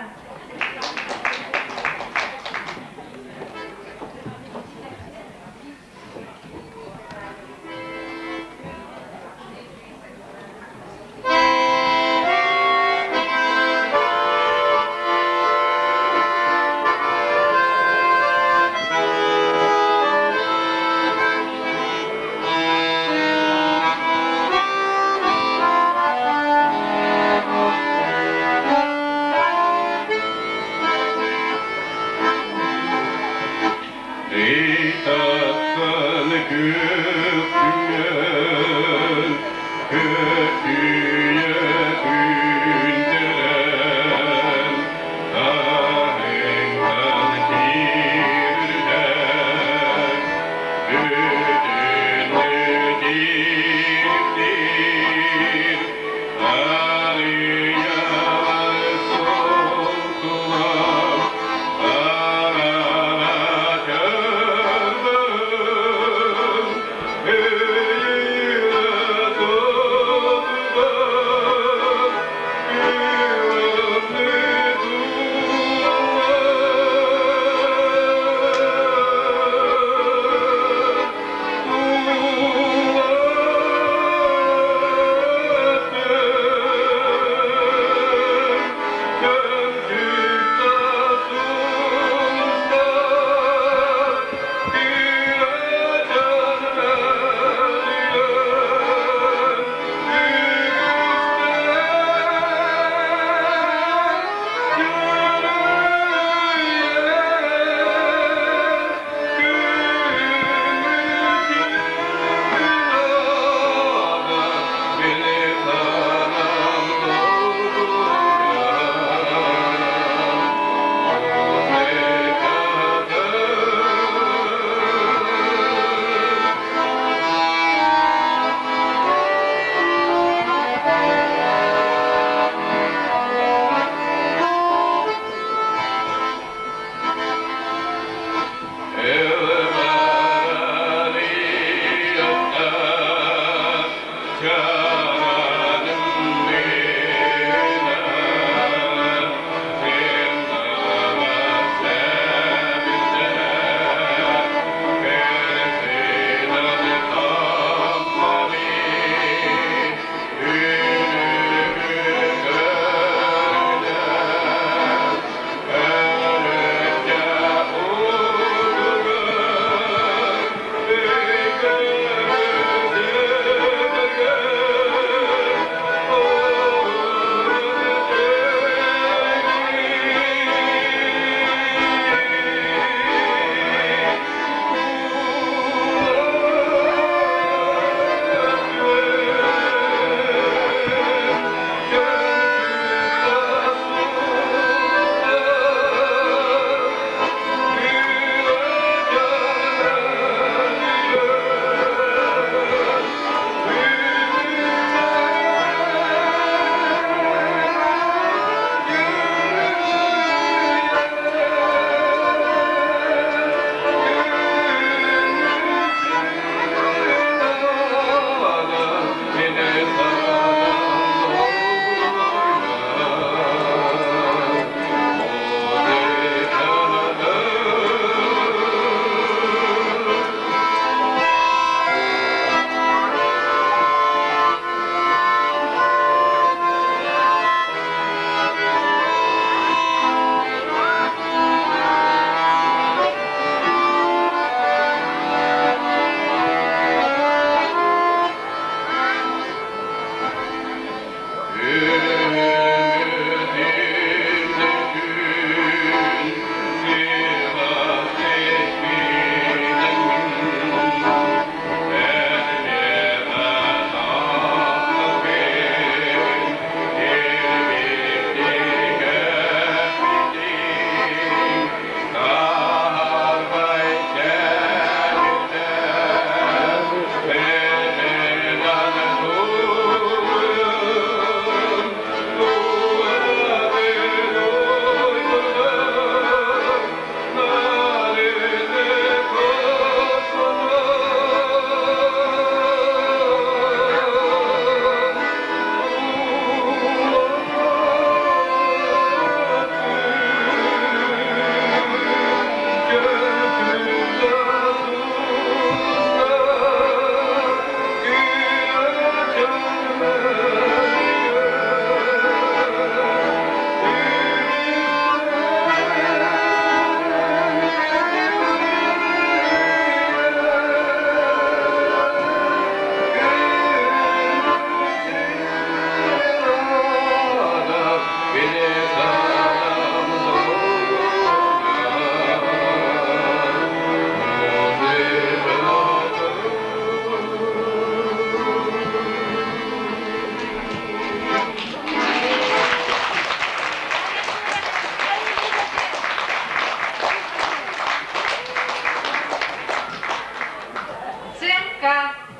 Speaker 2: Сыаҥка,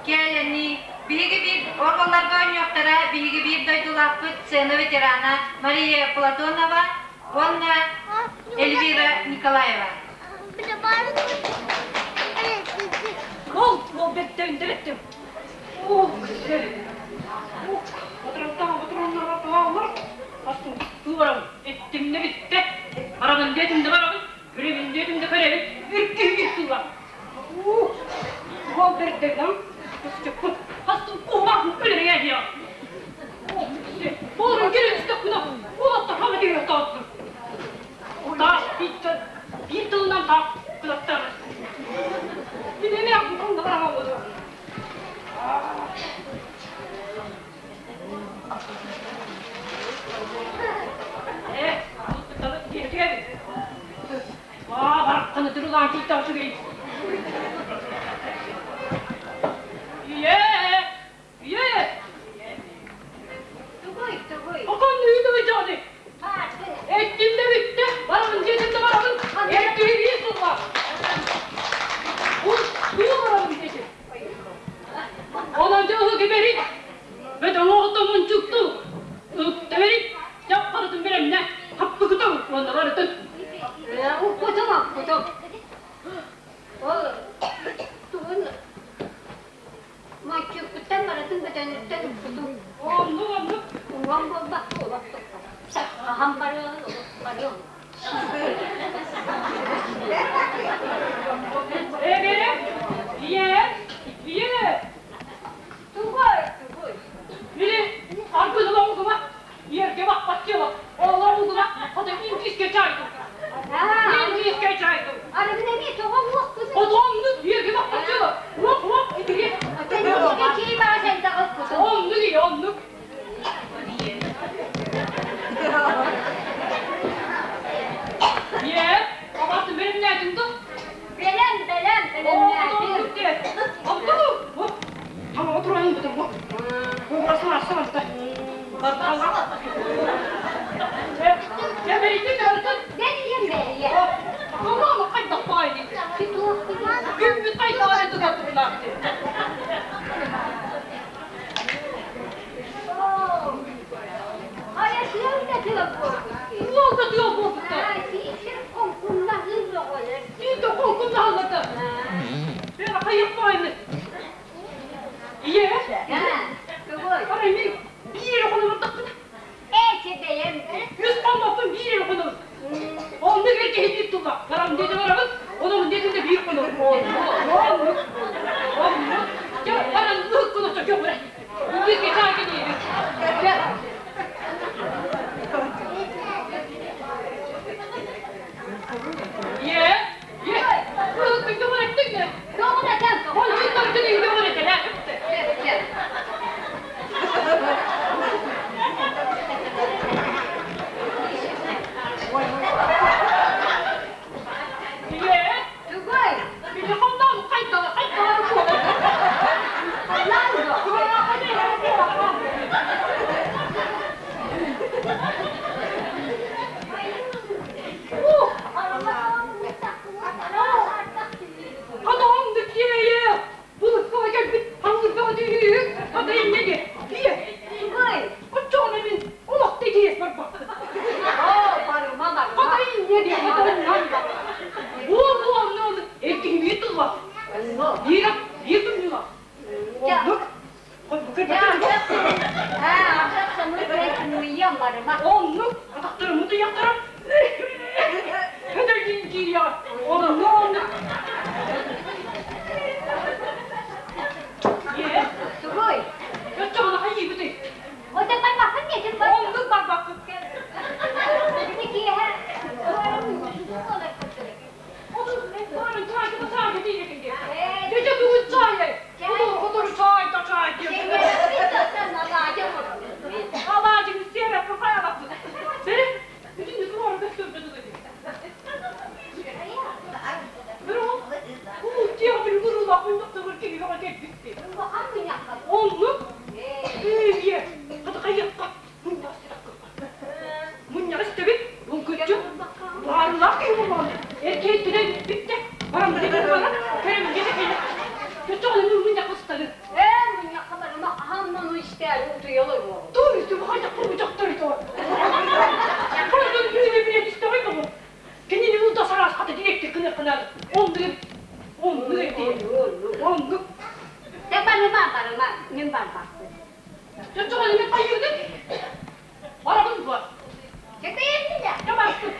Speaker 2: кэлэни, биһиги биир оҕолорго оонньуохтара биһиги биир дойдулаахпыт сцена ветерана Мария Платонова уонна Эльвира Николаева.
Speaker 1: Ол, ол беттем, беттем. Ух, ух, Эттимне бүтте. Барабын диэтим да барабын, көрөбүн диэтим да көрөбүн. Үркүһү тула. Уол бердегам, кустукпут, хастын куһумаһын өлөрүҥэ диэ. Буолун кирин үстөккүнэ, уолаттар хама диэ тааттыр. Таах биир тылынан таах кылаттар. Мин эмиэ бутан да барамам буолуо. Э, барахханы турулаан кийтаах үчүгэй. Ийэ! Ийэ!
Speaker 2: Тугуй, тугуй?
Speaker 1: Окон үйдү дьони. Эттим да бүттэ, барабын диэтим да барабын, эркиһи биир сылла. Уу барабын диэтим. Онон дьоһу киберит, бөдөҥ оҕотомун чукту, ыктаберит, дьаппарытын бэлэмнэ, хаппыкытын уонна барытын.
Speaker 5: Уккутум, уккутум. Ол тугун моччуккуттан барытын. Барытын бөтөнүттэн укпутум.
Speaker 1: Оннук, оннук.
Speaker 5: Уон буолбакка олох туппат. Хаһан барыаҕын олох барыаҕын.
Speaker 1: Эбэрэ, ийэ, ийэ.
Speaker 5: Тугуй, тугуй?
Speaker 1: Били аргыс олоҥгума, иэргэ баппат дьыала, олоҥгума, хата инкискэ чайдым. Инкискэ чайдым.
Speaker 5: Арыгын эмиэ тоҕо уохпутун?
Speaker 1: Хотоннук иэргэ баппат дьыала, уох-уох итиги.
Speaker 5: Тэннигэ кии баа сэндэҕиппутун.
Speaker 1: Оннук ийэ, оннук. Ийэ, абатын бэлэмнээтиҥ дуо?
Speaker 5: Бэлэм, бэлэм, бэлэмнээтим. Бэлиэм бэлиэ. Хайа тыал да тыал буолбут. Сир хоҥкуннаһыы бөҕөлөр.
Speaker 1: Ийэ,
Speaker 5: Тугуй?
Speaker 1: арай мин биир эрэ хонугурдахпына,
Speaker 5: Эчи бэйэм.
Speaker 1: үс хоммоппун биир эрэ хонобун. Оннук эр киһи биир тылла. Барам диэтим барабын, онон диэтим да биир хонобун. Оннук, оннук. Дьэ, баран ыһык гына көҕүрэ. Үндү кечаакы диэбит. Дьэ. Ийэ, ийэ, ыһыккын көҕүрэттиҥ ээ.
Speaker 5: Көҕүрэтэн,
Speaker 1: Ончун таргын көҕүрэтэлээ. Ийэ,
Speaker 5: Тугуй?
Speaker 1: били хонноон хайдала хайдалар буолар.
Speaker 5: Халлаан дуо?
Speaker 1: Хатаҕым киэйэ, булукка кэлбит хаҥырга түһүүк, хата инньэ диэ. Ийэ,
Speaker 5: Тугуй?
Speaker 1: оччоҕуна мин олох да итиэс барбаппын.
Speaker 5: Оо, барыма, барыма.
Speaker 1: Хата инньэ диэ, хата инньэ. Уол уонна эркиһимиир тылла. Биир биир тумньула. Оннук.
Speaker 5: Ардах самыы туран барыма.
Speaker 1: Оннук атахтарым утуйахтарым өтөрдүн киириэҕэ. Оннук оннук. Ийэ,
Speaker 5: Тугуй?
Speaker 1: оччоҕуна хайыыбытый?
Speaker 5: Ота барбаккын диэтим бар.
Speaker 1: Оннук барбаккын.
Speaker 5: Ити киэһэ буолар курдук.
Speaker 1: Баарын чаайга чаайга диэбитиҥ дии. Дьэ бүгүн чаай Хотор чаай да чаай диэн. Алаадьыҥ сиэрэппин хайалаппыт. Бери, бүтүн туора көстөрбөтүк ити. Бери ол, дьиэҕэ били куруулаах мунньахтыгар киһиэхэ кэлбиппит. Оннук. Ийэ, хата хайыахха мунньах Мунньах истэбит, булгуччу баарылаах киһи буоллаҕына, эркиһиттинэн бүттэ, баран баран, кэрэмҥэ да кэлэ. Көччөҕүнэ мунньахха сытары.
Speaker 5: Ээ, мунньахха барыма, аһаммын истээри утуйалар уол.
Speaker 1: Туй, хайдах курбучахтар ito. Хайдан биле биле истэҕэй тоҕо. Кинини улда сараас хата директор кыныаххынаады. Оннук, оннук оннук.
Speaker 5: Те барыма, барыма, мин барбаппын.
Speaker 1: Чочоҕо мен хайыыгын? Барабын дуо?
Speaker 5: Кэтэйэммин да.
Speaker 1: Дьэ барбыт.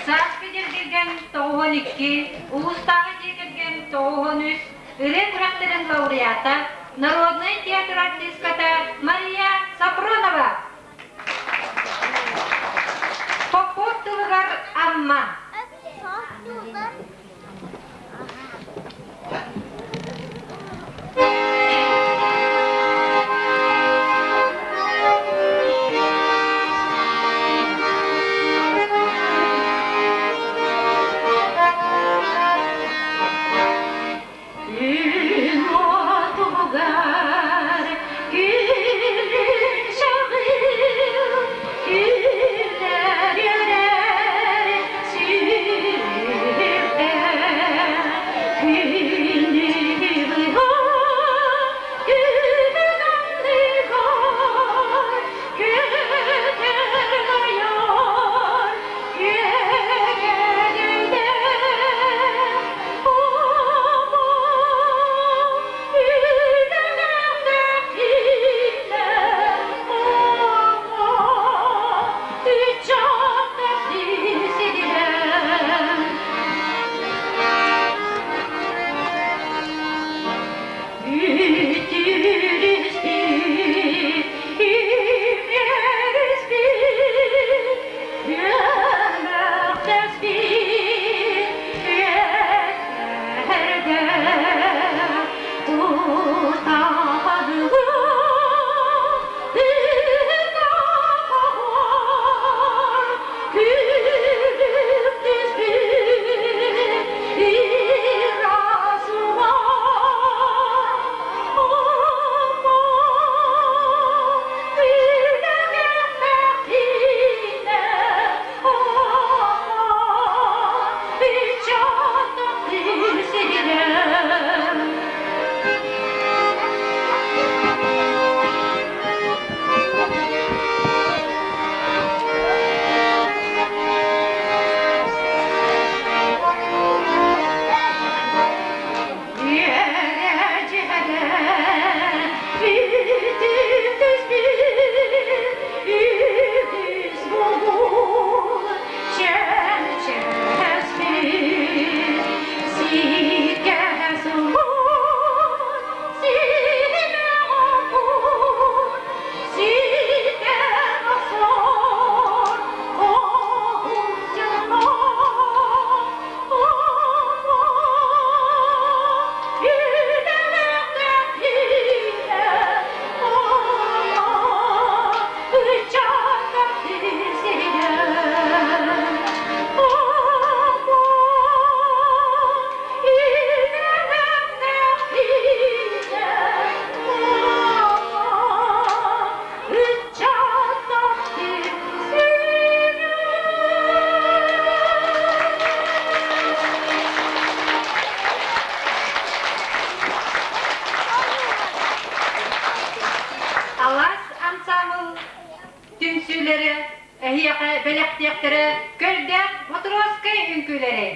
Speaker 2: Сааскы дьиэ 92, улуустааҕы дьиэ кэргэн 93, ырыа күрэхтэрин лауреата, народнай театр артистката Мария Сапронова. Попов тылыгар Амма.
Speaker 1: Күн отугар күлүн чаҕыл, күлэр үөрэр сүрэҕим.
Speaker 2: эһиэхэ бэлэхтиэхтэрэ көрдөөх Мотуруоскай үҥкүүлэри.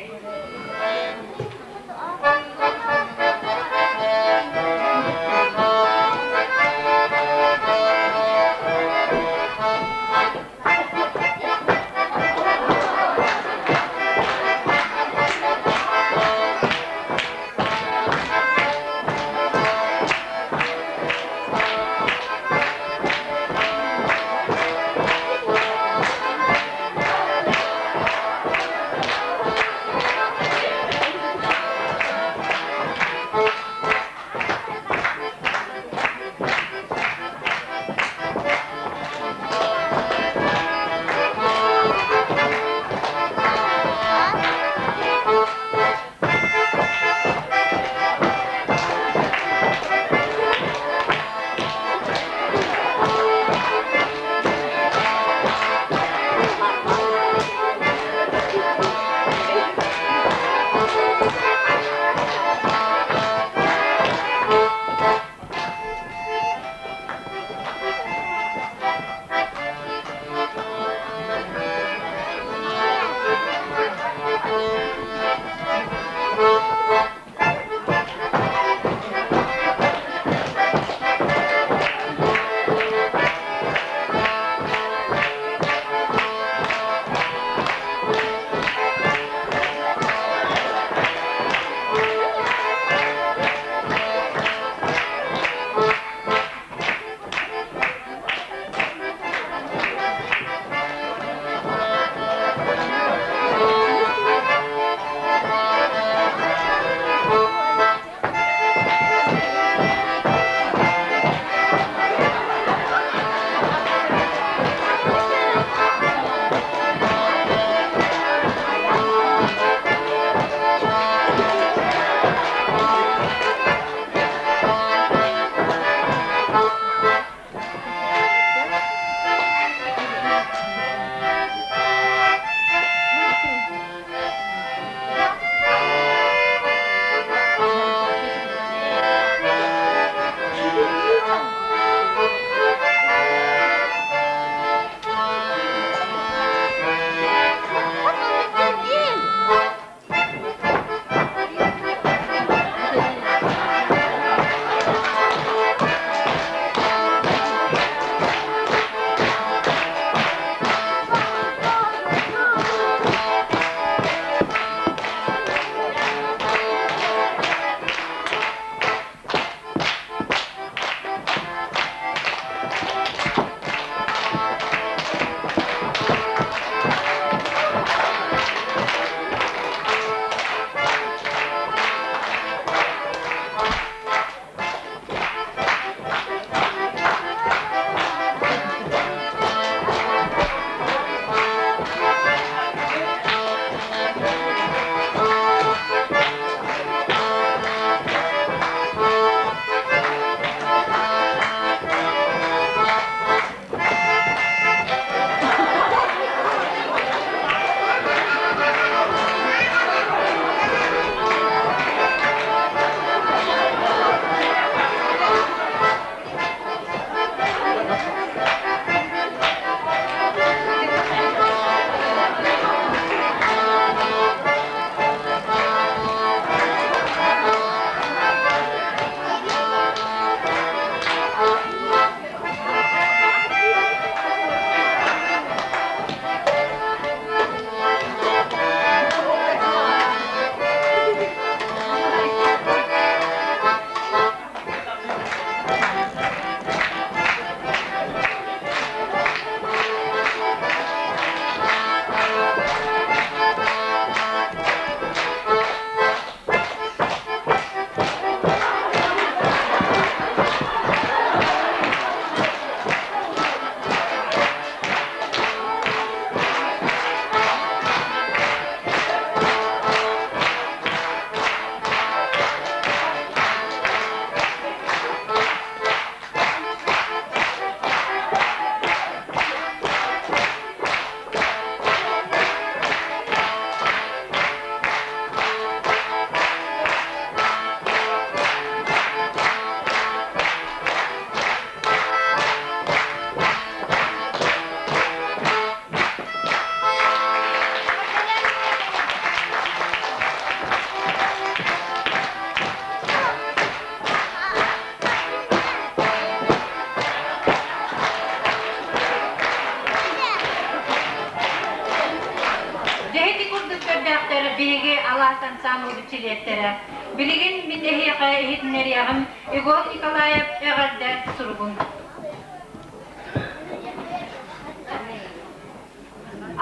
Speaker 2: ансаамбылбыт чилиэттэрэ. Билигин мин эһиэхэ иһитиннэриэҕим Егор Николаев эҕэрдэ суругун.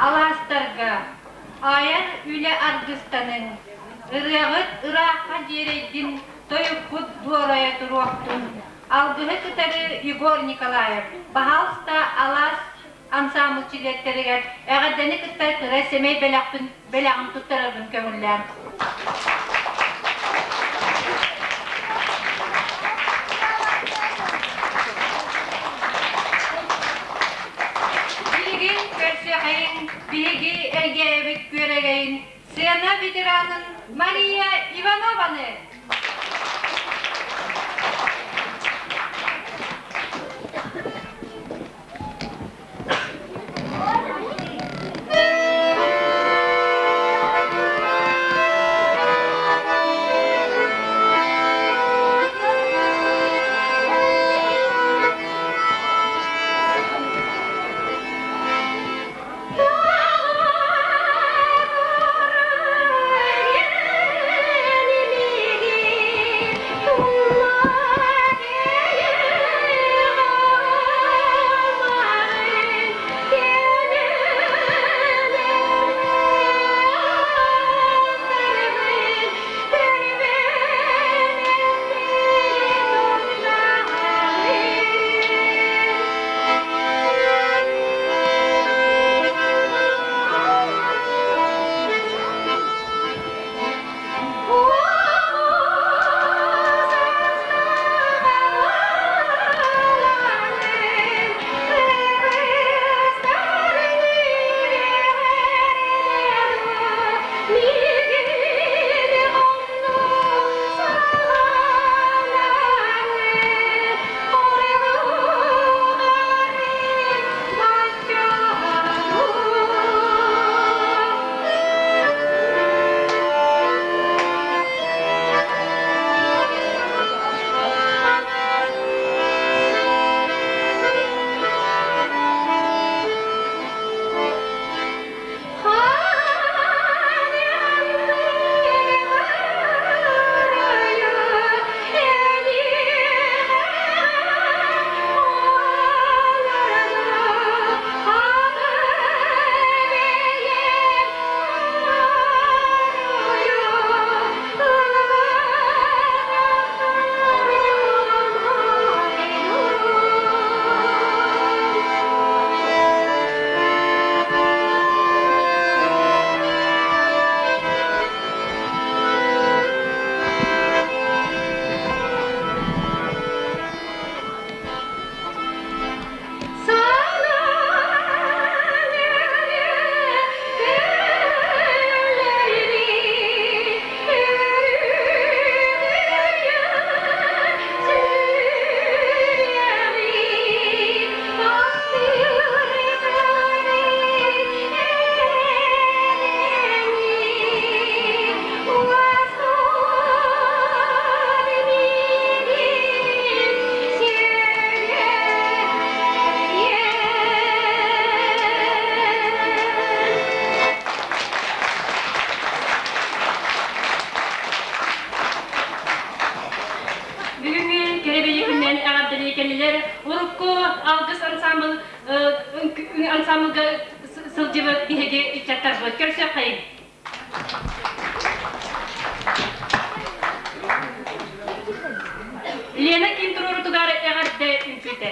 Speaker 2: Алаастарга айар үлэ аргыстаныҥ, ырыаҕыт ыраахха дьиэрэйдин, тойуккут дуорайа туруохтун. Алгыһы кытары Егор Николаев, баһаалыста алаас ансаамбыл чилиэттэригэр эҕэрдэни кытта кыра сэмэй бэлэхпин бэлэҕин туттарарбын көҥүллээн. Билигин көрсүөхэйин, биһиги Элгээйэбит күөрэгэйин, сцена ветеранын Мария Иванованы! Бүгүҥҥү кэрэ бэлиэ күнүнэн эҕэрдэлии кэллилэр. Урукку Алгыс ансаамбыл ансаамбылга сылдьыбыт биһиги ыччаттарбыт. Көрсүөххэйиҥ! Лена ким туруорутугар эҕэрдэ үҥкүүтэ.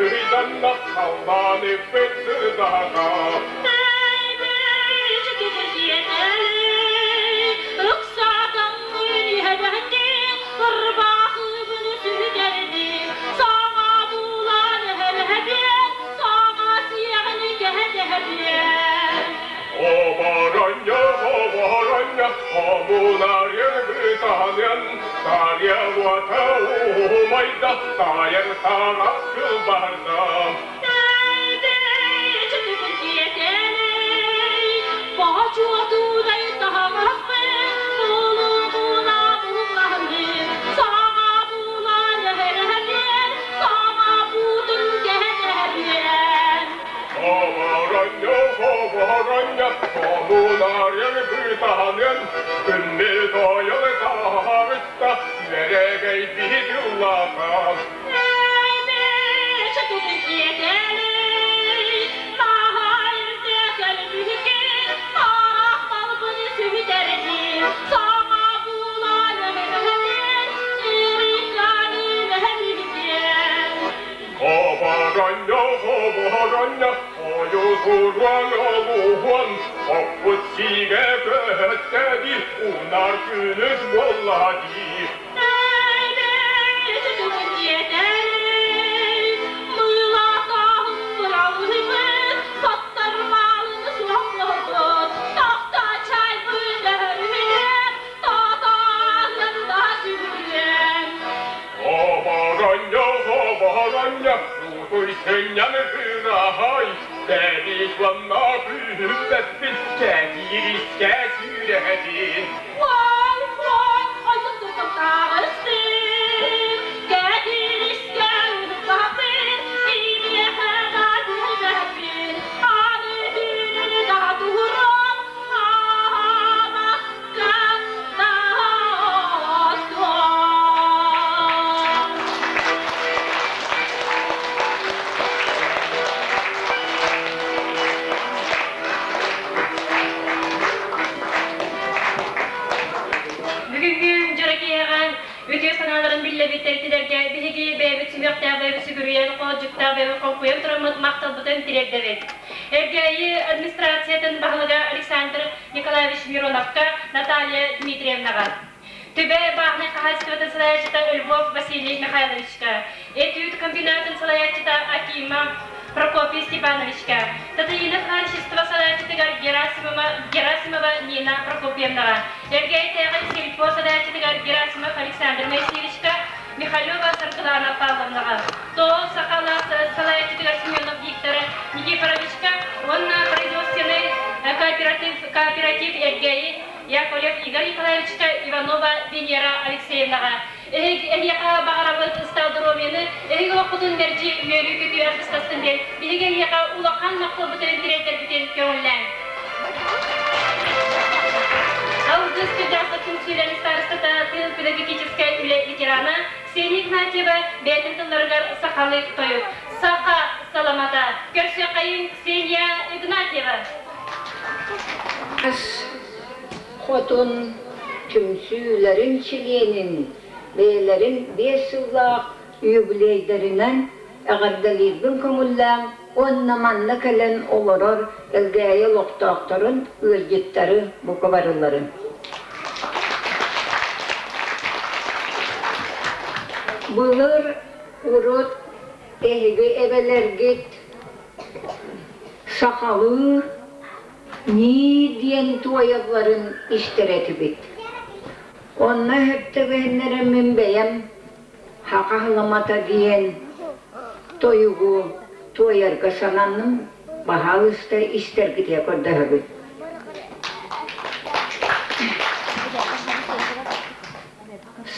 Speaker 10: Ыйданна халлааны быттыдаҕа. Оборонньо, оборонньо, хомунарыан бытаныан, Тарья уота умайда, тайар таҥас кылбарда. Оборонньо, оборонньо, хомунарыан бытаныан, Күннү тойон таһаарыста, Үөрэгэй биһи тыллаата. Хоборонньо, хоборонньо, ойутуран олуһун, Оппут сиигэ көһөттөдүй, унар күнүс буолла дии. Хоборонньо, хоборонньо, уутуй сынньан кыраһай, Кэбис уонна күүһүммэппин, кэтиирискэ сүүрэһэбин.
Speaker 2: Бүгүҥҥү дьоро киэһэҕэ үтүө санааларын биллэбит тэрилтэлэргэ биһиги бэйэбит сүһүөхтээх бэйэбит сүгүрүйэн, хоолдьуктаах бэйэбит хоҥкуйан тураммыт махталбытын тириэрдэбит. Эргээйи администрациятын баһылыга Александр Николаевич Мироновка, Наталья Дмитриевнаҕа. Түбэ бааһынай хаһаайыстыбатын салайааччыта Львов Василий Михайловичка, Этюд комбинатын салайааччыта Акима Прокопий Степановичка, Татыйыына хаһаайыстыба салайааччытыгар Герасимова, Герасимова Нина Прокопьевнаҕа, Эргээйитээҕи сельпо салайааччытыгар Герасимов Александр Моисеевичка, Михалева Саргылана Павловнаҕа, ТОО Сахалаас салайааччытыгар Семенов Виктор Никифоровичка уонна производственнай кооператив, кооператив Эргээйи Яковлев Игорь Николаевичка, Иванова Венера Алексеевнаҕа эһиэхэ баҕарабыт ыстаал доруобуйаны, эһиги олоххутун мэлдьи үөрүү-көтүү аргыстастын диэн биһиги эһиэхэ улахан махталбытын тириэрдэрбитин көҥүллээҥ. Алгыс кырдьаҕастар түмсүүлэрин старостата, тыыл педагогическай үлэ ветерана Ксения Игнатьева бэйэтин тылларыгар сахалыы тойук «Саха саламата» көрсүөххэйин Ксения Игнатьева.
Speaker 11: Хотун түмсүүлэрин чилиэнин бэйэлэрин 5 сыллаах юбилейдарынан эҕэрдэлиирбин көҥүллээҥ уонна манна кэлэн олорор Элгээйи олохтоохторун, ыалдьыттары бука барыларын. Былыр урут эһиги эбэлэргит сахалыы нии диэн туойалларын истэр этибит. Онно өһөптөгөһүннэрэ мин бэйэм Хахаһыламата диэн тойугу туойарга сананным, баһаалыста истэргитигэр көрдөһөбүн.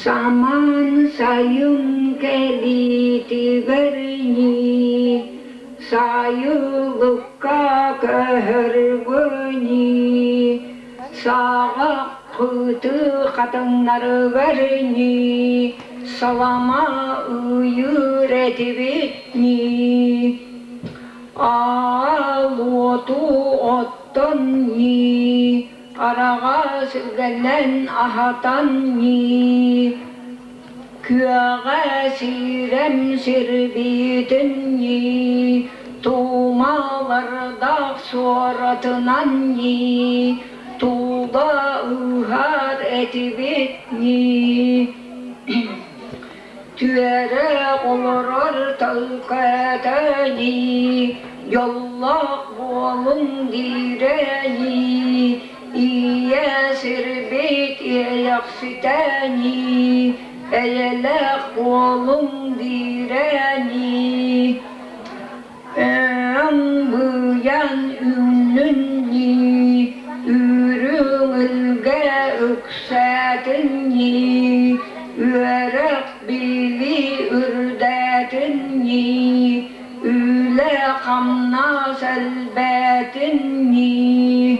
Speaker 11: Самаан сайын кэлиитигэр ньии, сайылыкка көһөргө ньии, саҕа кыты хатыҥнарыгар ньии, салама ыйыыр этибит ньии, аал уоту оттон ньии, Араҕас үгэнэн аһатан ньии, Күөҕэ сирэм сирбиитин ньии. Суолардаах суоратынан ньии, Тууга ыыһар этибит ньии. Түөрэ олорор талката ньии, Дьоллоох буолуҥ диирэ ньии, Ийэ сирбит иэйэхситэ ньии, Эйэлээх буолуҥ диирэ ньии. Эн быйан үүннүн ньии, Үүрүҥ илгэ үксээтин ньии, Үөрэх билии үрдээтин ньии, Үлэ-хамнас элбээтин ньии.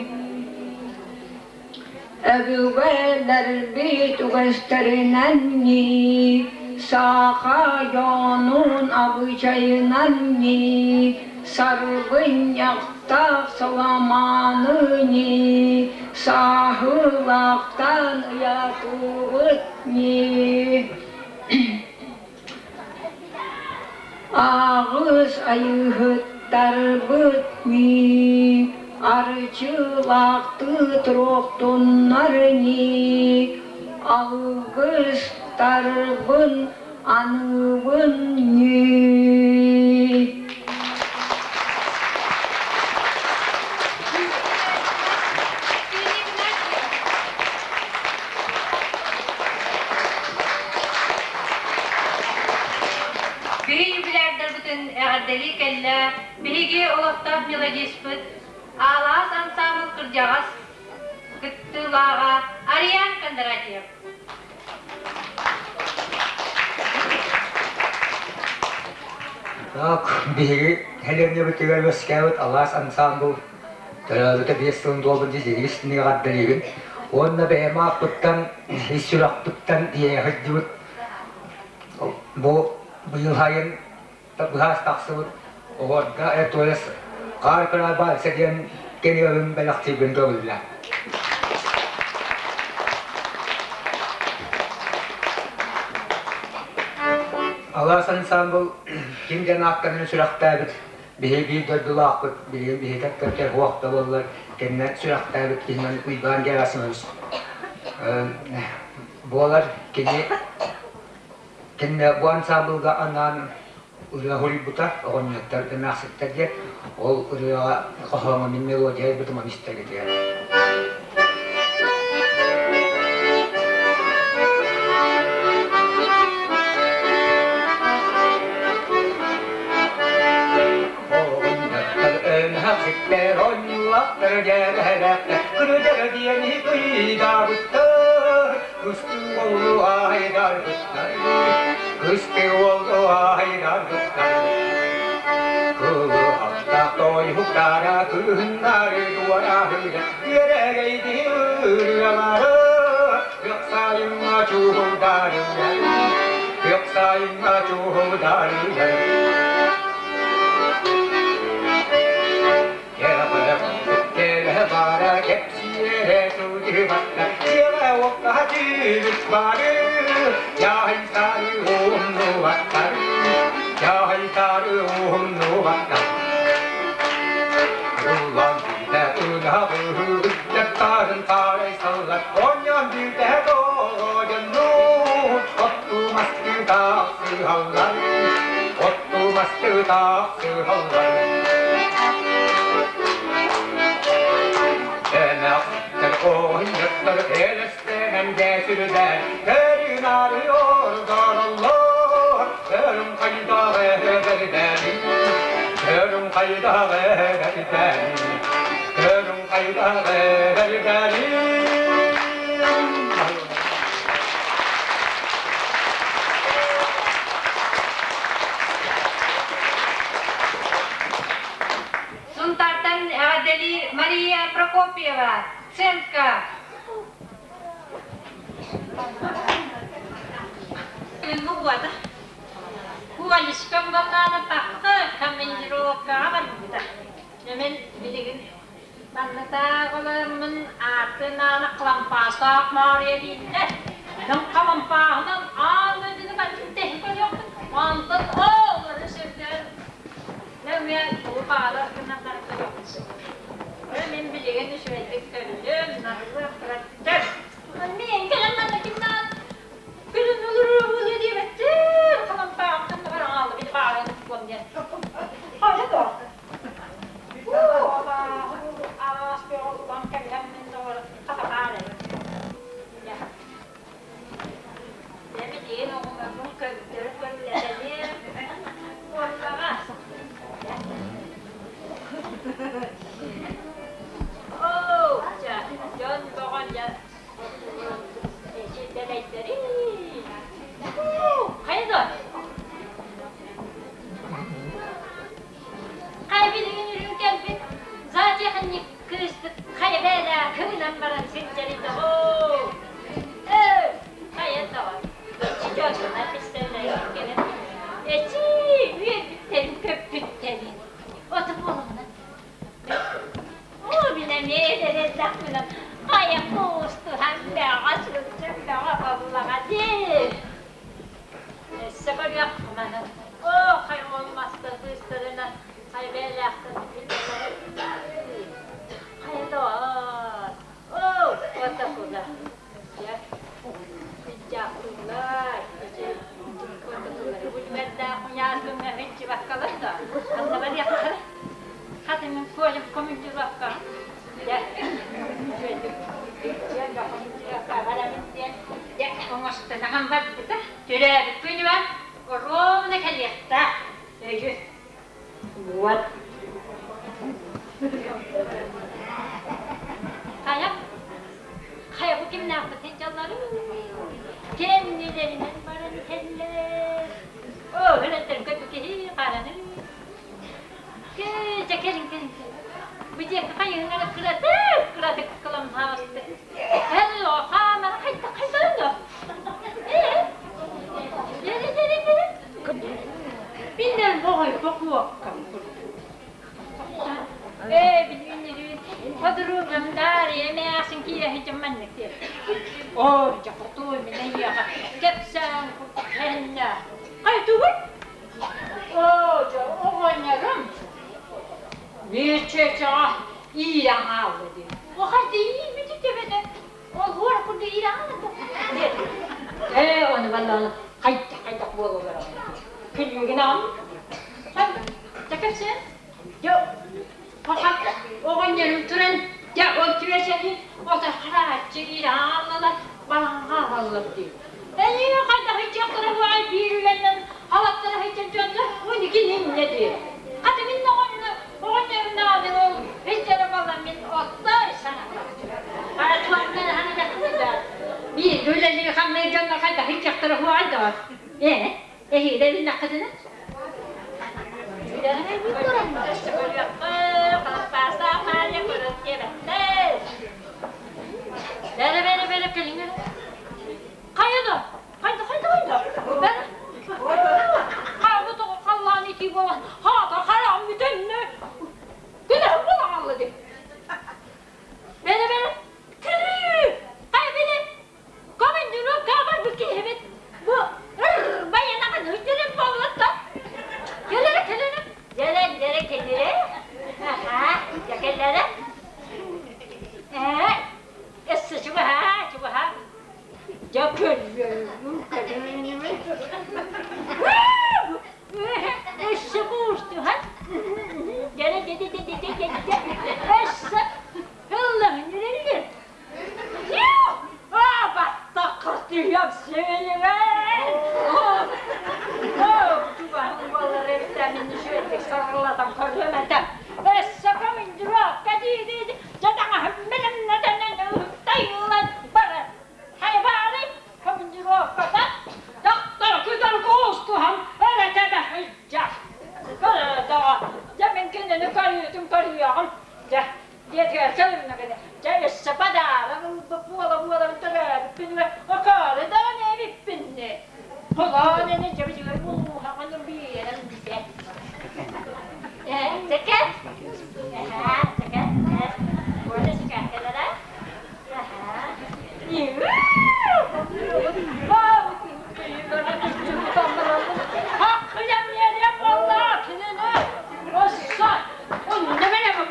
Speaker 11: Өбүгэлэрбит үгэстэринэн ньии, саха дьонун абыычайынан ньии, сарбынньахтаах саламааны ньии, сааһылаахтан ыйатыбыт ньии. Аҕыс айыыһыттарбыт ньии, арчылаахтыы туруохтуннар ньии, алгыстарбын аныыбын ньии.
Speaker 2: Биһи юбилярдарбытын эҕэрдэлии кэллэ биһиги олохтоох мелодиспыт Аалаас ансаамбыл кырдьаҕас кыттыылааҕа Ариан Кондратьев.
Speaker 12: Так, биһиги сэлиэнньэбитигэр үөскээбит Алаас ансаамбыл төрөөбүтэ 5 сылын туолбут дьиз эҕэрдэлиибин. Уонна бэйэм ааппыттан, ис сүрэхпиттэн ийэ сылдьыбыт бу быйыл сайын быһаас тахсыбыт оһуорга ЭТОС хаар кыра баайса диэн кинигэбин бэлэхтиирбин көҥүллээ. Алаас ансаамбыл ким диэн ааттанарын сүрэхтээбит биһи биир дойдулаахпыт, билигин биһи кэккэ суох да буоллар, кэннэ сүрэхтээбит киһинэн Уйбаан Герасимович буолар. Кини Кинини бу ансаамбылга анаан ырыа суруйбута, оҕонньоттор, эмээхситтэр диэн. Ол ырыаҕа хоһооҥҥо мин мелодия айбытым ону истэргитигэр. Оҕонньоттор эмээхситтэр оонньуулахтар дьээбэлээхтэр, кырдьара диэни кыйдаабыттар. Кыстыы уолу айдарбыттар, кыстыы уолу айдарбыттар. Кылыһахтаах тойуктара кыһыннары дуораһыйа, үөрэгэйди ырыалары, Күөх чуһударыйа, күөх сайыҥҥа чуһударыйа. Кэлэ бара кэпсиэрэ сылдьыбатта, дьиэҕэ-уокка түүбүт бары, дьаһайсары умнубаттар, дьаһайсары умнубаттар. Улан биирдэ ынаҕы ыттарын таарайсаллар, оонньоон биирдэ тоҕодьоннуун, оттуу мастыы тахсыһаллар, оттуу мастыы тахсыһаллар. Эмэхситтэр оҕонньоттор элэстэнэн дьээсүрдэр, көрү-нары ордороллор, көрүҥ хайдах эһэбэрдэрин, көрүҥ хайдах эһэбэрдэрин, көрүҥ хайдах эһэбэрдэрин.
Speaker 2: Сунтаартан эҕэрдэлии Мария Прокопьева, Центка.
Speaker 13: Буолбата. Куолишкам баллаана тахса командировкаҕа барбыта. Мен билигин маннатааҕыламмын аатын аана кылампаасаах Маарыйа дииллэр. Онон кылампааһынан аан дойдуну барытын тэһи көрүөхпүт. Онтон оолору сирдэр. Нөҥүө тугу баҕарар гынан барда. Мин билигин үчүгэйдик көрдүм, нарылыах тураттар. Мин кэлэн манна кимнаан күлүн улуруубулу диэбэттэр, халампаахтан да бараҥаалы били баарын куом диэн. Хайа да? Араас бөҕө улан кэллэм мин доҕор хатахаар эбит. Дьэ билигин оҕолорбун көрдөрө көрүлэтэлиэм буоллаҕа. Оо, дьэ, дьон бөҕө дьэ эчи дэлэйдэрий. Хайа да? Хайа билигин үрүҥ кэлбит зоотехник кыыспыт хайа бээлээ кыбынан баран сылдьарый доҕоор. Ээ, хайа доҕор, эчи дьоннор бистэллэрин кэлэн, эчи үөрбүттэрин көппүттэрин. Ото буолумна. Оо, мин эмиэ эдэр хайа куустуһан бөҕө сылдьан бөҕө буоллаҕа дии. Өссө көрүөххүнэ, оо, хайа ол мастар быыстарынан хайа бэйэлээхтэр Хайа доҕоор, оо, ортокула, дьэ, илдьээхтууллар, ити ортокулары бүлмэрдээх куйааргыҥҥа илдьибаккалар да, ханна барыахтара? Хата мин Колям командировка, дьэ, үчүгэйдик дьэ, командировка барабын диэн, дьэ, оҥостон барбыта. Төрөөбүт күнүгэр ровно кэлиэхтээх, өйү. Вот. Хайа, хайа бу кимнээхпит сылдьалларый? Кэннилэринэн баран иһэллэр. Оо, өлөттөрүн көрбүт киһи хараны. Кээ, кэлин, кэлин, кэлин. Бу диэки хайыһыҥара кыратык, кыратык кыламһаабыт. Hello, хаамара хайдах хайдах да? Ээ, дери, дери, дери. Билнэн боҕой бокуоккам курдук. Ээ, билиннирин, подругам Дарья эмээхсин киирэ сылдьан маннык диэн. Ой, дьэ хотуой мин эйиэхэ кэпсээн кэннэ. Хайтугуй? Оо, дьэ, оҕонньорум Миэччэчэҕэ иирэн хаалла дии. О, хайда иирбити төбөтө. Олуор курдук иирэн хаалла. Ээ, ону баллаҕына хайдах хайдах буолаллар күлүүгүн аҕам. Дьэ кэпсээн. Дьэ, оҕонньорум туран, дьэ ол түөсэни ото харааччы иирэн хааллалар, баран хаалаллар дии. Эйиэ хайдах иччиэхтэрэ буолай биир үлэннэн халаттара сылдьар дьоннор уонна кини инньэ дии. Хата мин оҕонньор оҕонньорумнаҕына ол сылдьара буолла мин оттой саната. Хара туохтан санатахпын да бииргэ үлэлии хамныыр дьоннор хайдах иччиэхтэрэ буолай да ээ эһиги билиннэххитинэ Халаппаастаах Маарыйа көрөн диэбэттэр. Бэрэ бэрэ бэрэ кэлиҥ эрэ. Хайа да, хайда хайда хайда. Бэрэ. Хаабы тоҕо халлаан итии буолан, хаата хараҕым бүтэннэ. Күнэһим буолан хаалла дии. Бэрэ бэрэ. Күрүү! Хайа били командировкаҕа барбыт киһибит бу байанаҕын өйдөнөн буоллар Кэлэрэ кэлэрэ. Дьэлэллэрэ кэлэрэ. Аха, дьэ кэлэрэ. Ээ, өссө чугаһаа, чугаһаа. Дьэ көллөрүм, көлөрүм. Өссө куустуһан. Дьэ дьэ дьэ дьэ дьэ дьэ дьэ. Өссө ыллаһын үрэллэр. Баттаххытыйам сиэлигэр! Өссө командировка дии-дии дьадаҥаһым бэлэмнэтэнэн ыһыктайыллан барар. Хайбаары командировката доктор күтэр куустуһан өрө тэбэ сылдьар. Дьэ мин кинини көрүүтүн көрүөҕүм. Дьэ Диэтигэр кэлимнэҕинэ, дьэ өссө бадааран ылбыт буола-буолабын төрөөбүппүн акаары даҕаны эбиппин Холоон ини дьэбидьигэр булууһаҕын биэрэн дьэ. Ээ, сэкэ? Эһээ, сэкэ, ээ, Коля сэкэ кэлэрэ? Эһээ. Хаххыйам биэриэм буолла кинини! Оссо! Онно бэлэмин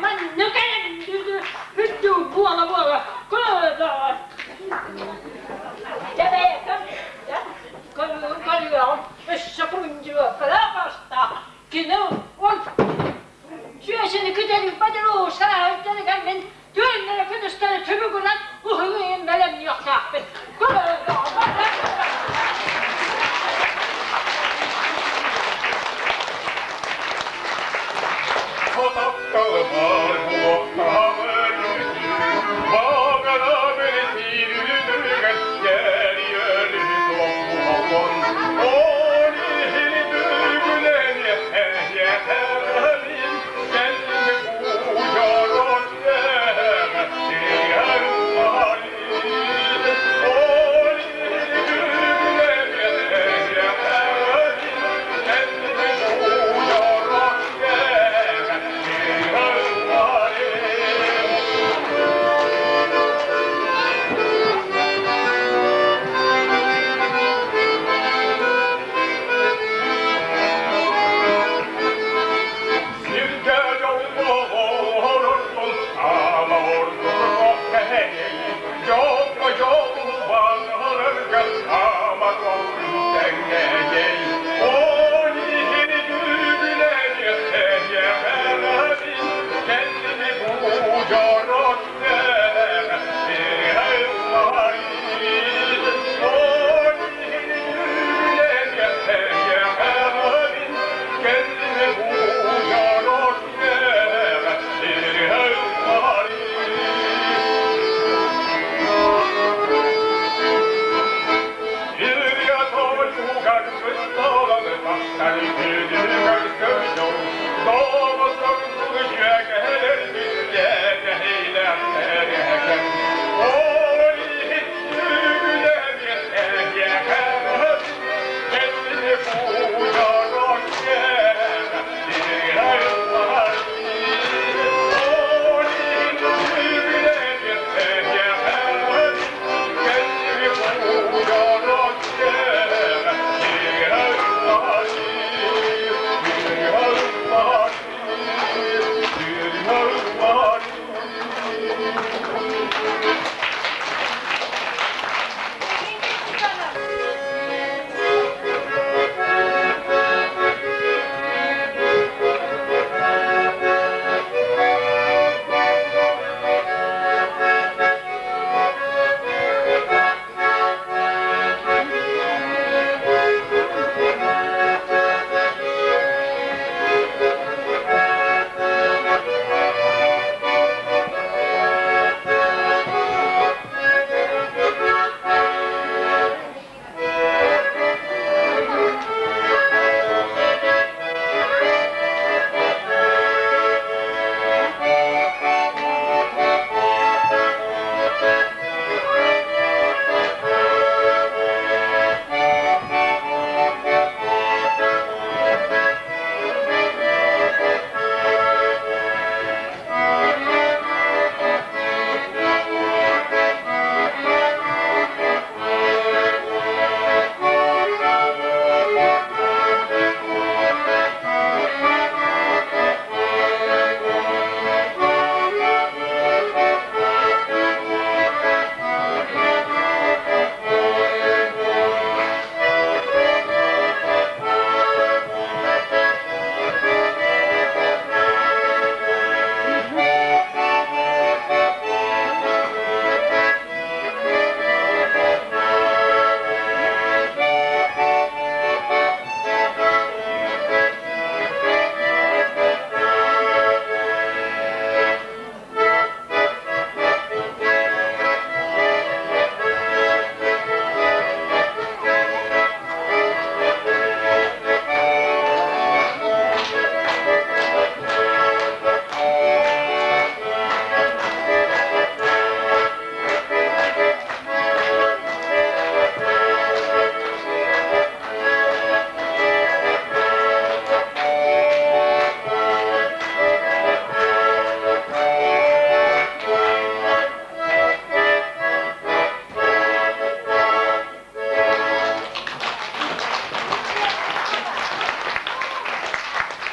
Speaker 10: Тапталы бар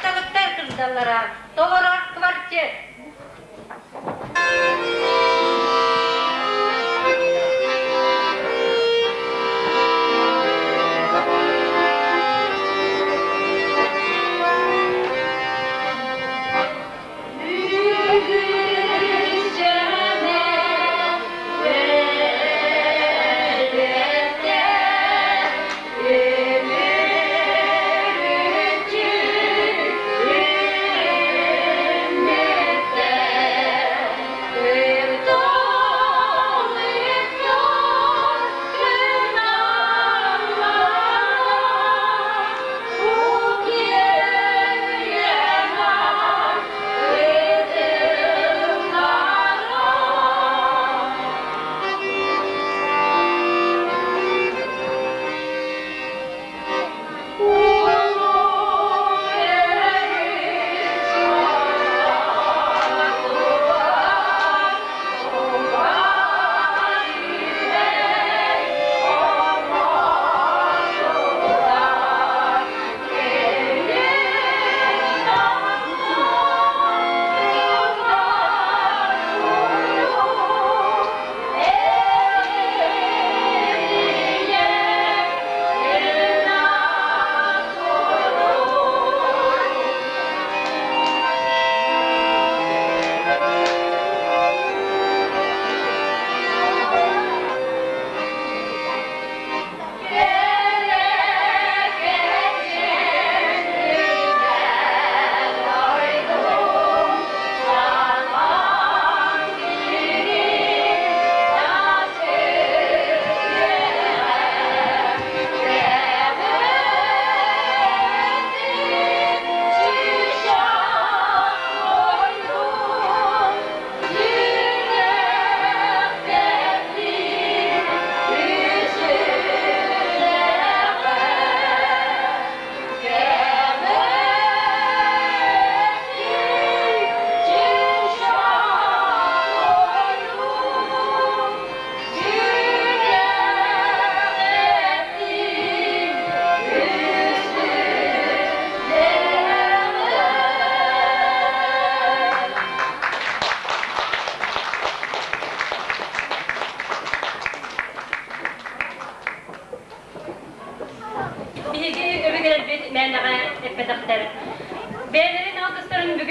Speaker 2: Талыктар кырдаллара толорор квартет.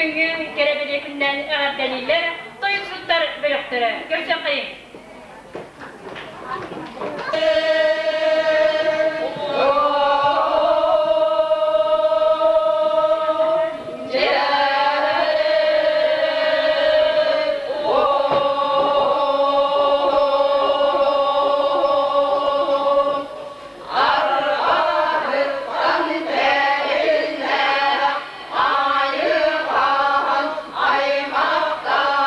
Speaker 1: Бүгүҥҥү кэрэ бэлиэ күннээн эҕэрдэлииллэр тойуксуттар бөлөхтөрө. Көрсүөххэйиҥ!
Speaker 9: Аймақтара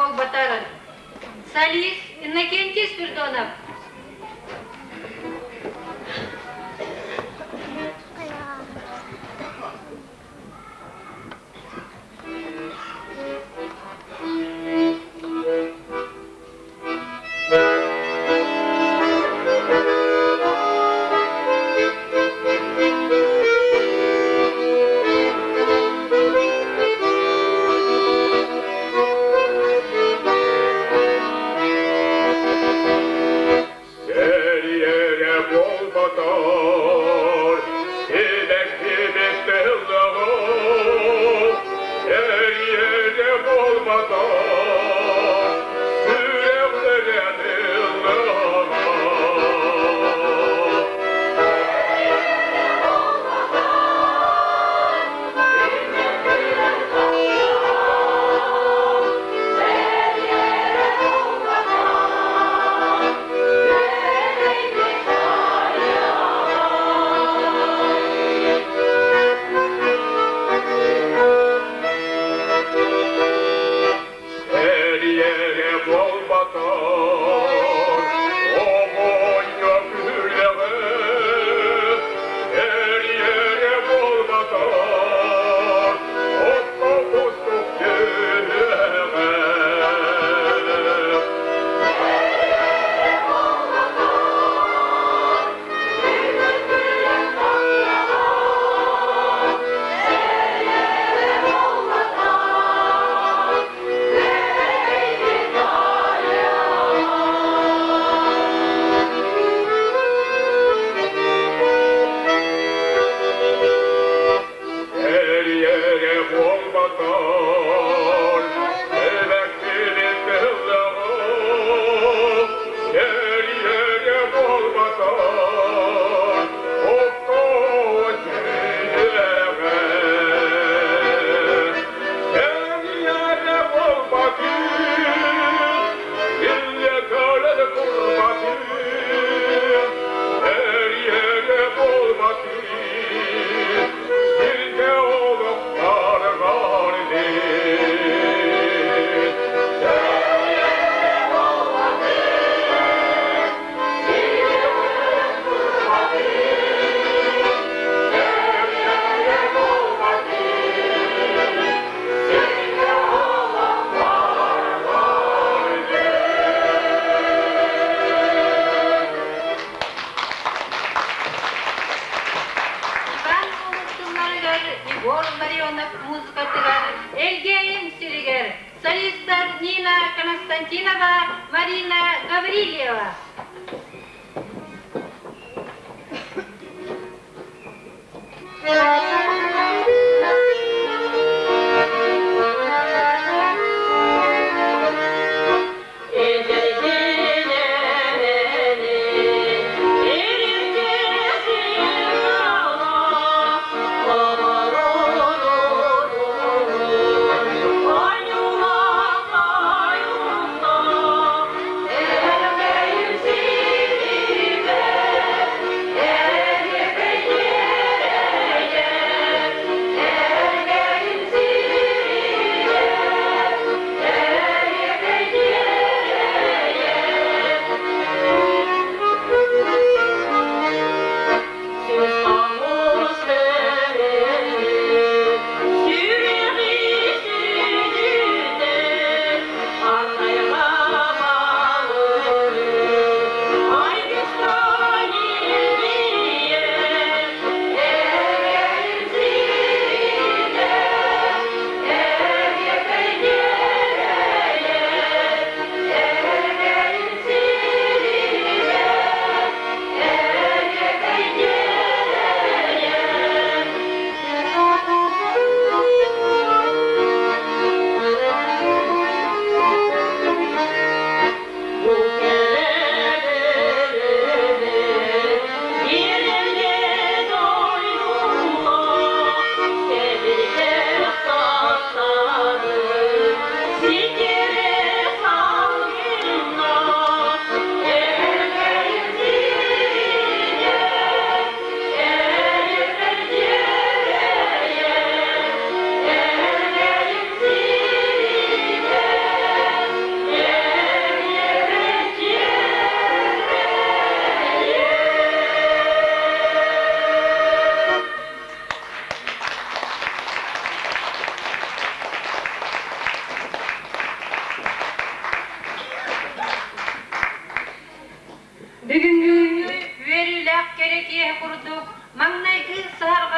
Speaker 2: буолбатар. Солист Иннокентий Спиридонов.
Speaker 10: Сериere болбатар, сибэккибит тыллаҕа. Сериere болбатар, сүрэхтэрэ тыллаҕа. Сериere болбатар, оҕонньор күлэҕэ. Сериere болбатар, окко кустук түһүөҕэ. Сериere болбатар, сибэккини тыллаҕа. Сериere болбатар, окко түһүөҕэ. Сериere болбатыр, илле көлөдө курбатыр. Сериere болбатыр, сиргэ олох барҕарды.
Speaker 2: Иван Уолун тылларыгар Егор Ларионов музыкатыгар Элгээйим сиригэр солистар Нина Константинова, Марина Гаврильева.
Speaker 9: Yeah.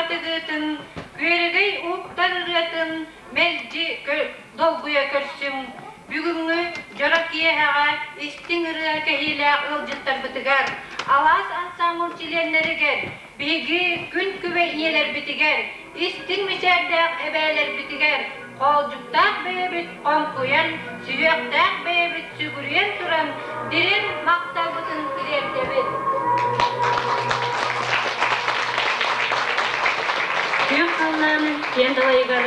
Speaker 2: тыгыытын, күөрэгэй уһуктар ырыатын мэлдьи долгуйа көрсүҥ. Бүгүҥҥү дьоро киэһэҕэ истиҥ ырыа кэһиилээх ыалдьыттарбытыгар, Алаас ансаамбыл чилиэннэригэр, биһиги күн күбэй ийэлэрбитигэр, истиҥ мичээрдээх эбээлэрбитигэр хоолдьуктаах бэйэбит хоҥкуйан, сүһүөхтээх бэйэбит сүгүрүйэн туран дириҥ махталбытын тириэрдэбит.
Speaker 1: Күөх халлаан киэн далайыгар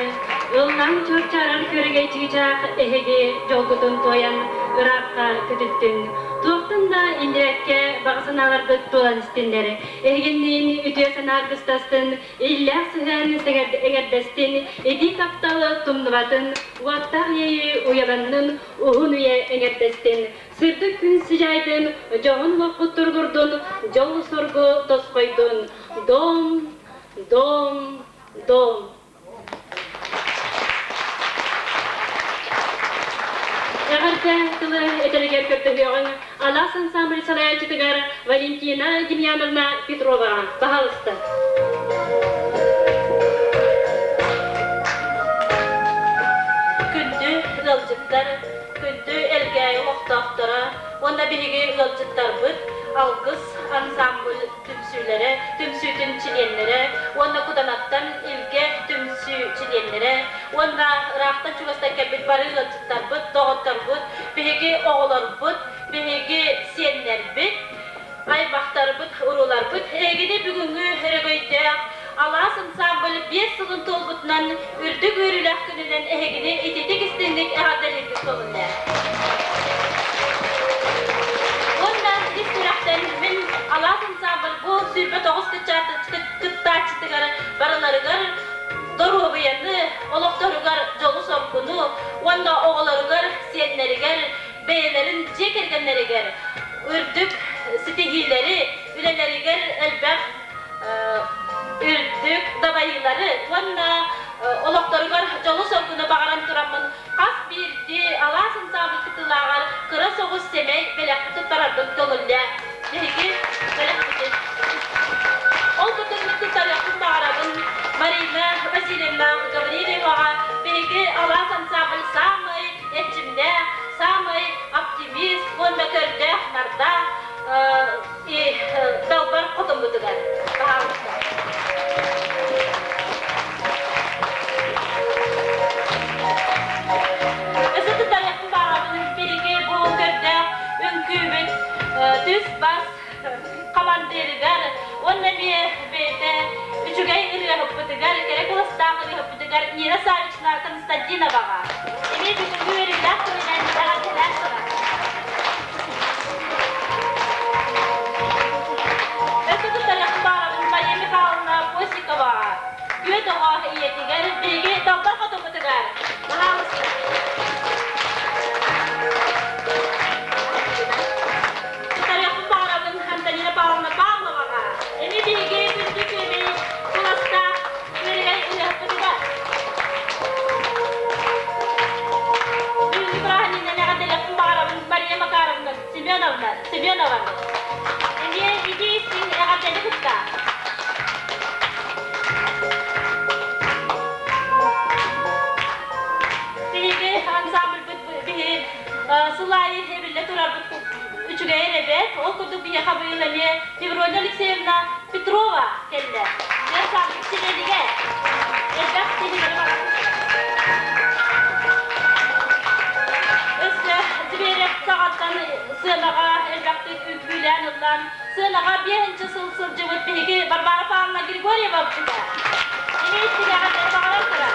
Speaker 1: ыллаан чуорчаарар күөрэгэй чыычаах эһиги дьолгутун туойан ыраахха көтүттүн. Туохтан да иннибэккэ баҕа санааларгыт туолан истиннэр. Эһигинниин үтүө санаа аргыстастын, иллээх сыһыан эҥэрдэстин, итии таптал тумнубатын, уоттаах иэйии уйаланнын, уһун үйэ эҥэрдэстин. Сырдык күн сыдьаайдын, дьоһун олоххут туругурдун, дьол-соргу тосхойдун. Дом, дом, дом. Эҕэрдэ тылы этэригэр көрдөһүөҕүҥ Алаас ансамбль салайааччытыгар Валентина Демьяновна Петроваҕа. Баһаалыста.
Speaker 14: Күндү ыалдьыттар, күндү Элгээйи олохтоохторо уонна биһиги ыалдьыттарбыт Алгыс ансамбль түмсүүлэрэ, түмсүүтүн чилиэннэрэ уонна Кутанаттан Илгэ түмсүү чилиэннэрэ уонна ыраахтан-чугастан кэлбит бары ыалдьыттарбыт, доҕотторбут, биһиги оҕолорбут, биһиги сиэннэрбит, аймахтарбыт, урууларбыт эһигини бүгүҥҥү өрөгөйдөөх Алаас ансамбль 5 сылын туолбутунан үрдүк үөрүүлээх күнүнэн эһигини ититик истиҥник эҕэрдэлиирбит көҥүллээх. Уонна ис сүрэхтэн мин Алаас ансамбль бу 29 кыттааччытыгар барыларыгар доруобуйаны, олохторугар дьолу-соргуну уонна оҕолоругар, сиэннэригэр, бэйэлэрин дьиэ кэргэннэригэр үрдүк ситиһиилэри, үлэлэригэр элбэх үрдүк дабайыылары уонна олохторугар дьолу-соргуну баҕаран тураммын хас биирдии алаас ансаамбыл кытыылааҕар кыра соҕус сэмэй бэлэхпит туттарарбын көҥүллээ. Биһиги бэлэхпитин. Ол курдук мин туттарыахпын баҕарабын Марина Васильевна Гаврильеваҕа биһиги алаас ансаамбыл саамай эрчимнээх, саамай оптимист уонна көрдөөх-нардаах далбар хотоммутугар баһаалыста. Өссө туттарыахпын баҕарабын биһиги бу көрдөөх үҥкүүбүт түс-бас хамандыырыгар уонна эмиэ бэйэтэ үчүгэй ырыаһыппытыгар, кэрэ кылыстаах ырыаһыппытыгар Нина Савична Константиноваҕа эмиэ бүгүҥҥү үөрүүлээх күнүнэн эҕэрдэлээн турар. Өссө туттарыахпын баҕарабын Мария Михайловна Постниковаҕа, күөт оҕо ийэтигэр, биһиги далбар хотуммутугар. Баһаалыста. Туттарыахпын баҕарабын Антонина Павловна Павловаҕа, эмиэ биһиги күндү күөмэй кыластаах үөрэгэй ырыаһыппытыгар. Бүгүҥҥү бырааһынньыгынан эҕэрдэлиэхпин баҕарабын Мария Макаровна Семеновна Семенованы. Эмиэ ити истиҥ эҕэрдэни кытта. Биһиги ансамбльбыт биһи сыл аайы эбиллэ турарбыт үчүгэйэ эбээт. Ол курдук биһиэхэ быйыл эмиэ Февронья Алексеевна Петрова кэллэ. Ансамбль чилиэнигэр элбэх киһилэри баҕарабын. Өссө Зверев саҕаттан сыанаҕа элбэхтик үҥкүүлээн ыллаан, сыанаҕа биэһинчи сыл сылдьыбыт биһиги Варвара Павловна Григорьева быта. Эмиэ истиҥэҕэ баҕаран турар.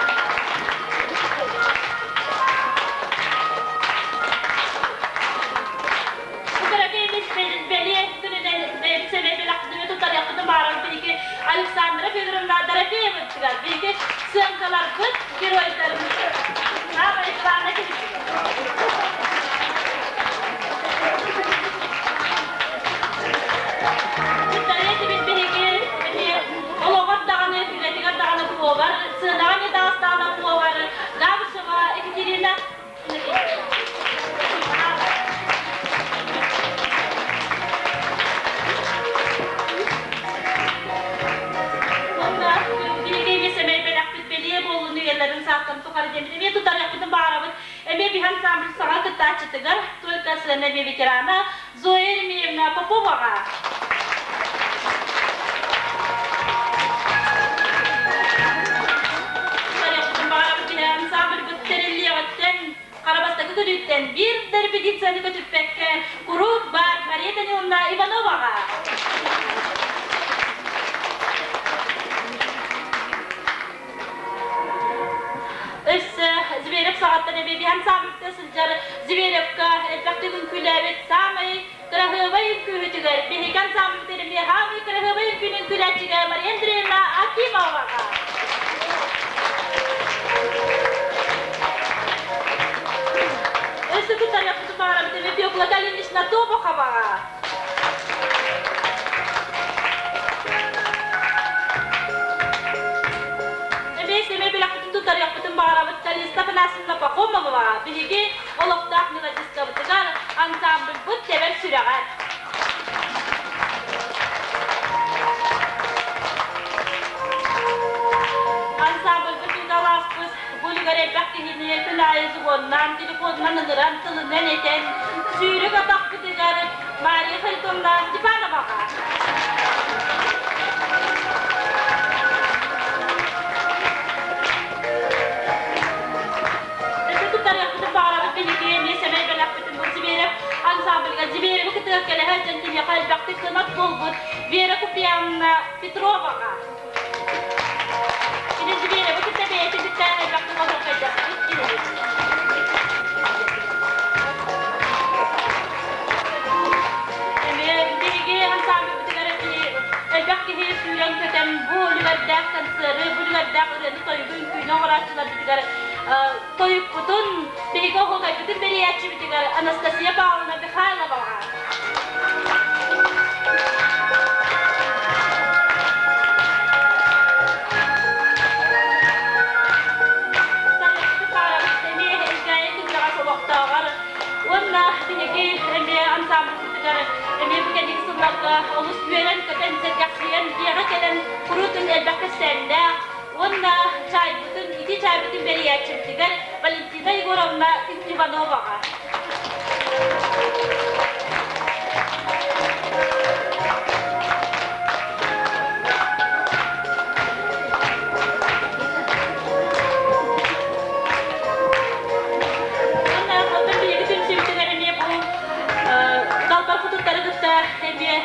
Speaker 14: Бу бэлиэ күнүнэн бэйэбит сэмэй бэлэхпитин туттарыахпытын баҕарабыт биһиги Александра Федоровна Дорофеевытыгар биһиги сыаҥкаларбыт геройдарбыт саамай главное Туттарыа биһиги олоҕор даҕаны, үлэтигэр даҕаны повар, сыанаҕа не даҕастаан. саастан тухары диэммит эмиэ тутарыахпытын баҕарабыт. Эмиэ биһи ансамбль саҥа кыттааччытыгар только сцена эмиэ ветерана Зоя Еремеевна Поповаҕа. Тутарыахпытын баҕарабыт биһи ансамбльбыт тэриллиэҕиттэн хара бастакы күнүттэн биир да репетицияны көтүппэккэ куруук баар Мария Даниловна Ивановаҕа. Өссө Зверев саҕаттан эбиэбиһэн саамыкта сылдьар Зверевка элбэхтик үҥкүүлээбит саамай кыраһыабай үҥкүүһүтүгэр биһиги ансамблбыт эмиэ саамай кыраһыабай үҥкүүнү үҥкүүлээччигэ Мария Андреевна Акимоваҕа. Өссө кытарыахпытын баҕарабыт эмиэ Фёкла Калинична Тобоховаҕа. Эмиэ сэмэй бэлэхпитин туттарыахпытын баҕарабыт Калиста Афанасьевна Пахомова биһиги олохтоох мелодисткабытыгар ансамбльбыт тэбэр сүрэҕэ. Ансамбльбыт ыыталааспыт булугар элбэх киһини күн аайы звоннаан, телефонунан ыҥыран, тылынан этэн, сүүрүк атахпытыгар Мария Харитоновна Степановаҕа. Өссө туттарыахпытын баҕарабыт биһиги эмиэ сэмэй бэлэхпитин бу Зверев ансамбльга Зверевы кытыах кэлэһэ дьон киһиэхэ элбэхтик кынат буолбут Вера Купьяновна Петроваҕа. Кини Зверевы кытта бэйэтин кытта элбэхтик оһуохайдаспыт киһибит. Эмиэ биһиги ансамбльбытыгар элбэх киһи сүүрэн-көтөн бу үлүгэрдээх концеры, бу үлүгэрдээх ырыаны-тойугу, үҥкүүнү оҥорооччуларбытыгар тойукпутун, биһиги оһуокайбытын бэрийээччибитигэр Анастасия Павловна Михайловаҕа. Уонна биһиги эмиэ ансамбльбытыгар эмиэ бу кэнники сылларга олус үөрэн-көтөн, сэргэхсийэн, дьиэҕэ кэлэн куруутун элбэх кэпсээннээх уонна чаайбытын, ити чаайбытын бэрийээччибитигэр Валентина Егоровна Ивановаҕа. Уонна оттон биһиги түмсүүбүтүгэр эмиэ бу далбар хотуттары кытта эмиэ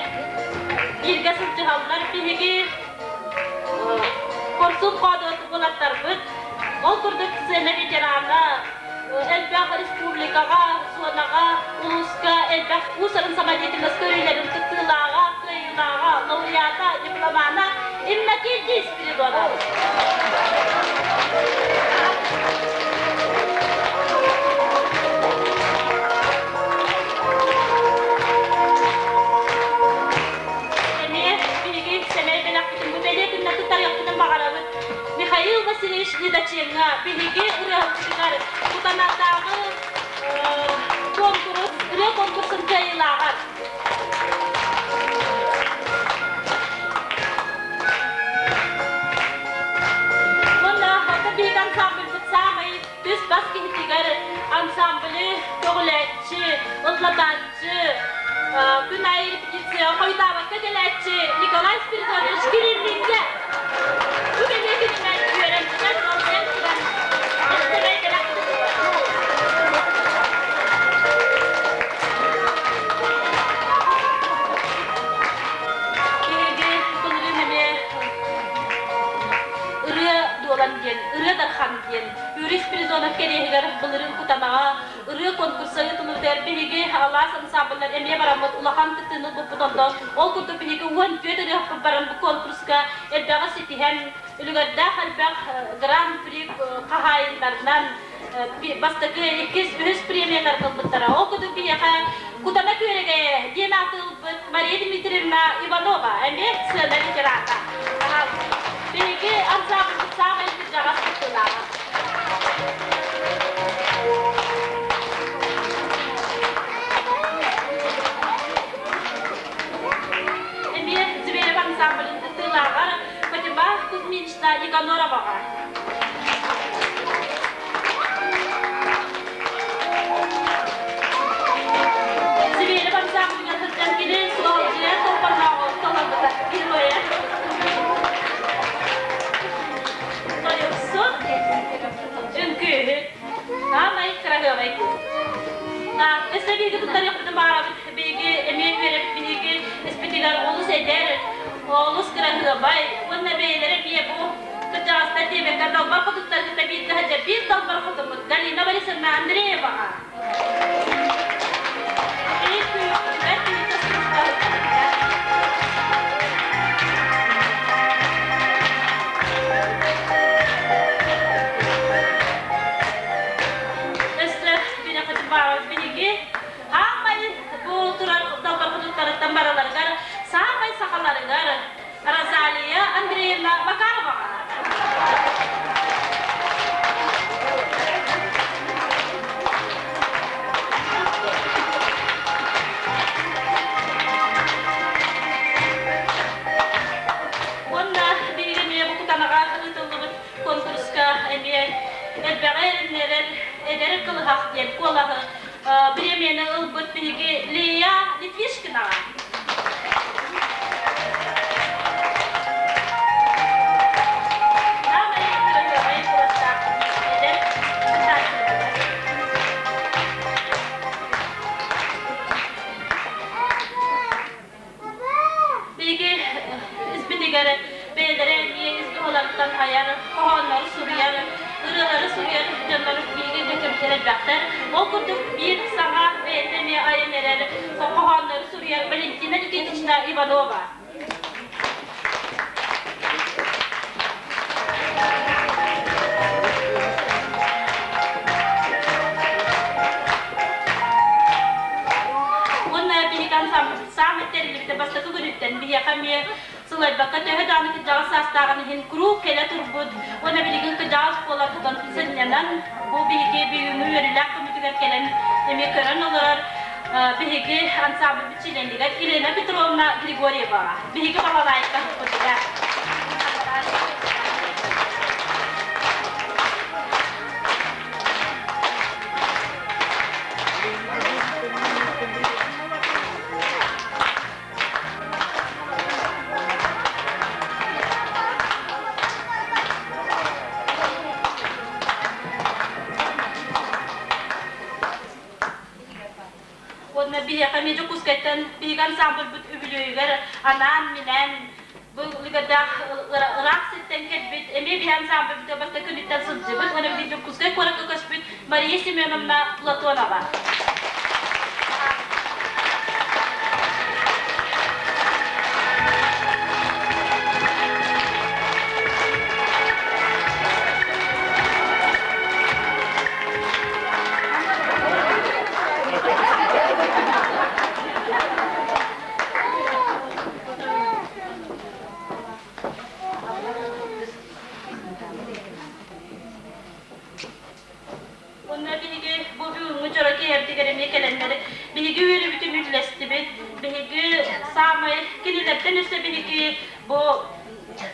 Speaker 14: бииргэ сылдьыһаллар. Биһиги хорсун хоодуот уолаттарбыт. Ол курдук сцена ветерана, элбэх республикаҕа, зонаҕа, улууска элбэх уус-уран самодеятельность көрүүлэрин кыттыылааҕа, кыайыылааҕа, лауреата, дипломана Иннокентий Спиридонов. Эмиэ биһиги сэмэй бэлэхпитин бу бэлиэ күннэ туттарыахпытын баҕарабыт. Михаил Васильевич Недочеҥҥа биһиги ырыаһыппытыгар Кутанатааҕы куонкурус, ырыа конкурсун кыайыылааҕар. Уонна хата биһиги ансамбльбыт саамай түс-бас киһитигэр ансамблы көҕүлээччи, ыллатааччы, күн аайы репетицияҕа хойутаабакка кэлээччи Николай Спиридонович Кириллингэ бу бэлиэ күнүнэн үөрэн-көтөн, долгуйан туран эстэмэй бэлэх Биһиги былырыын эмиэ ырыа дуолан диэн, ырыа дархан диэн Юрий Спиридонов кэриэһигэр былырыын Кутанаҕа ырыа конкурса ыытыллыбытыгар биһиги алаас ансамбллар эмиэ бараммыт улахан кыттыыны ылбыппыт онно ол курдук биһиги 14 ырыаһыппыт баран бу конкурска элбэҕи ситиһэн үлүгэрдээх элбэх гран-при хаһаайыннарынан бастакы, иккис, үһүс премиялар ылбыттара. Ол курдук биһиэхэ Кутана Күөрэгэйэ диэн ааты ылбыт Мария Дмитриевна Иванова эмиэ сыана ветерана. Биһиги ансамблбыт саамай кырдьаҕас кыттыылааҕа. Эмиэ Зверев ансамблын кыттыылааҕар Фатима Кузьминична Никанороваҕа. Өссө биһиги туттарыахпытын баҕарабыт. Биһиги эмиэ үөрэбит биһиги испитигэр олус эдэр, олус кыраһыабай уонна бэйэлэрэ эмиэ бу кырдьаҕастар диэбэккэ далбар хотуттар кытта бииргэ сылдьар биир далбар хотуммут Галина Борисовна Андрееваҕа. Биир күнүгэр бииргэ сылдьар. Өссө күнэххитин баҕарабыт биһиги Аамай бу турар далбарбытыттарыттан бараларыгар саамай сахаларыгар Розалия Андреевна Макароваҕа. Уонна биһиги эмиэ бу Кутанаҕа ыытыллыбыт конкурска эмиэ элбэҕи эрэннэрэр эдэр кылыһах диэн куолаһы бириэмийэни ылбыт биһиги Лия Литвишкинаҕа. Биһиги испитигэр бэйэлэрэ эмиэ ис туһаларыттан айар, хоһооннору суруйар, ырыалары суруйар дьоннор биһиги дьэкэбитин элбэхтэр. Ол курдук биир саҥа бэйэтэ эмиэ айан эрэр хоһооннору суруйар Валентина Никитична Иванова. Уонна биһиги ансамбль саамай тэриллибитэ бастакы күнүттэн биһиэхэ эмиэ сылайбакка төһө даҕаны кырдьаҕас саастааҕын иһин куруук кэлэ турбут уонна билигин кырдьаҕас буолан тутан сынньанан бу биһиги бүгүҥҥү үөрүүлээх күммүтүгэр кэлэн эмиэ көрөн олорор биһиги ансамбльбыт чилиэнигэр Елена Петровна Григорьеваҕа биһиги балалайкаһыппытыгар Уонна биһиэхэ эмиэ Дьокуускайтан биһиги ансамбльбыт үбүлүөйүгэр анаан-минээн бу үлүгэрдээх ыраах сиртэн кэлбит, эмиэ биһи ансамбльбытыгар бастакы күнүттэн сылдьыбыт уонна биһиги Дьокуускай куоракка көспүт Мария Семеновна Платонова. Уонна биһиги бу бүгүҥҥү дьоро киэһэрдигэр эмиэ кэлэннэр биһиги үөрүүбүтүн үллэстибит. Биһиги саамай кинилэртэн өссө биһиги бу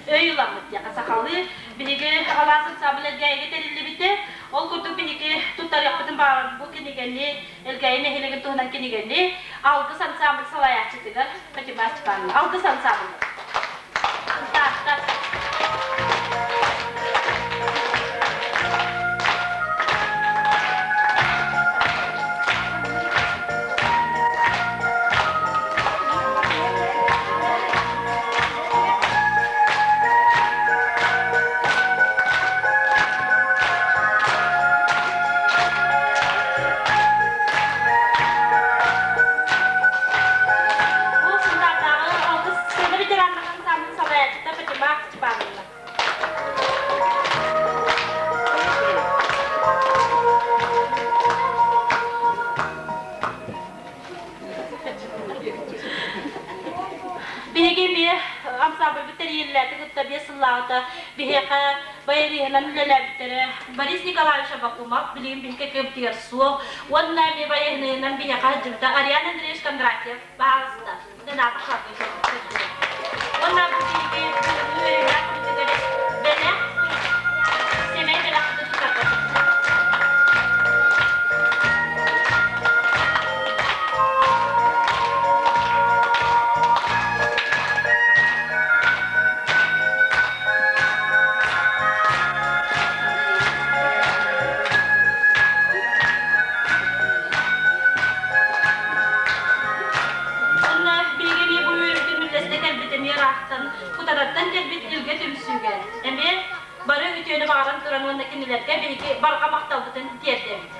Speaker 14: өй ыламмыт диэххэ сахалыы биһиги алаас ансамбль Элгээйигэ тэриллибитэ. Ол курдук биһиги туттарыахпытын баҕарабыт бу кинигэни Элгээйи нэһилиэгин туһунан кинигэни Алгыс ансамбль салайааччытыгар Фатима Степановна. Алгыс ансамбль. Таатта. Бу Сунтаардааҕы алгыс сцена ветераннарын ансамблын салайааччыта Фатима Степановна. Биһиги эмиэ ансамбльбыт тэрийиллээтин кытта биэс сыллааҕыта биһиэхэ баяриһынан үлэлээбиттэрэ Борис Николаевич Абакумов билигин биһиги кэккэбитигэр суох уонна эмиэ баяниһынан биһиэхэ сылдьыбыта Ариан Андреевич Кондратьев баһаалыста Рената Уонна бу биһиги бүгүҥҥү үөрүүлээх күммүтүгэр бэлэх сэмэй бэлэхпитин тутарга Кутанаттан кэлбит Илгэ түмсүүгэ эмиэ бары үтүөнү баҕаран туран уонна кинилэргэ биһиги барҕа махталбытын тиэрдэбит.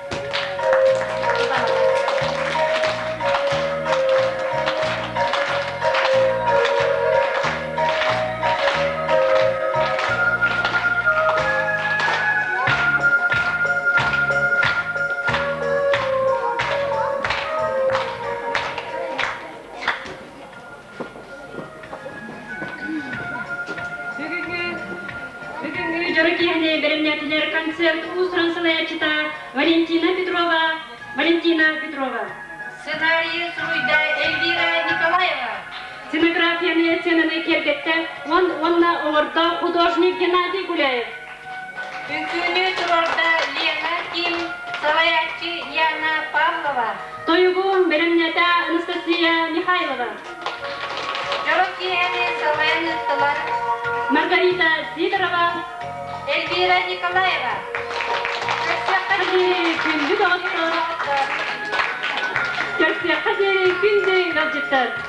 Speaker 1: Бүгүҥҥү бүгүҥҥү дьоро киэһэни бэлэмнээтилэр концерт уус-уран салайааччыта Валентина Петрова, Валентина Петрова.
Speaker 2: Сценарийы суруйда Эльвира Николаева.
Speaker 1: Сценографияны сценаны киэргэттэ уонна оҥордо художник Геннадий Гуляев.
Speaker 2: Үҥкүүнү туруорда Лена Ким, салайааччы Яна Павлова.
Speaker 1: Тойугу бэлэмнээтэ Анастасия Михайлова.
Speaker 2: Дьоро киэһэни салайан ыыттылар
Speaker 1: Маргарита Сидорова,
Speaker 2: Эльвира Николаева. Көрсүөххэ
Speaker 1: диэри күндү доҕоттор! Көрсүөххэ диэри күндү ыалдьыттар!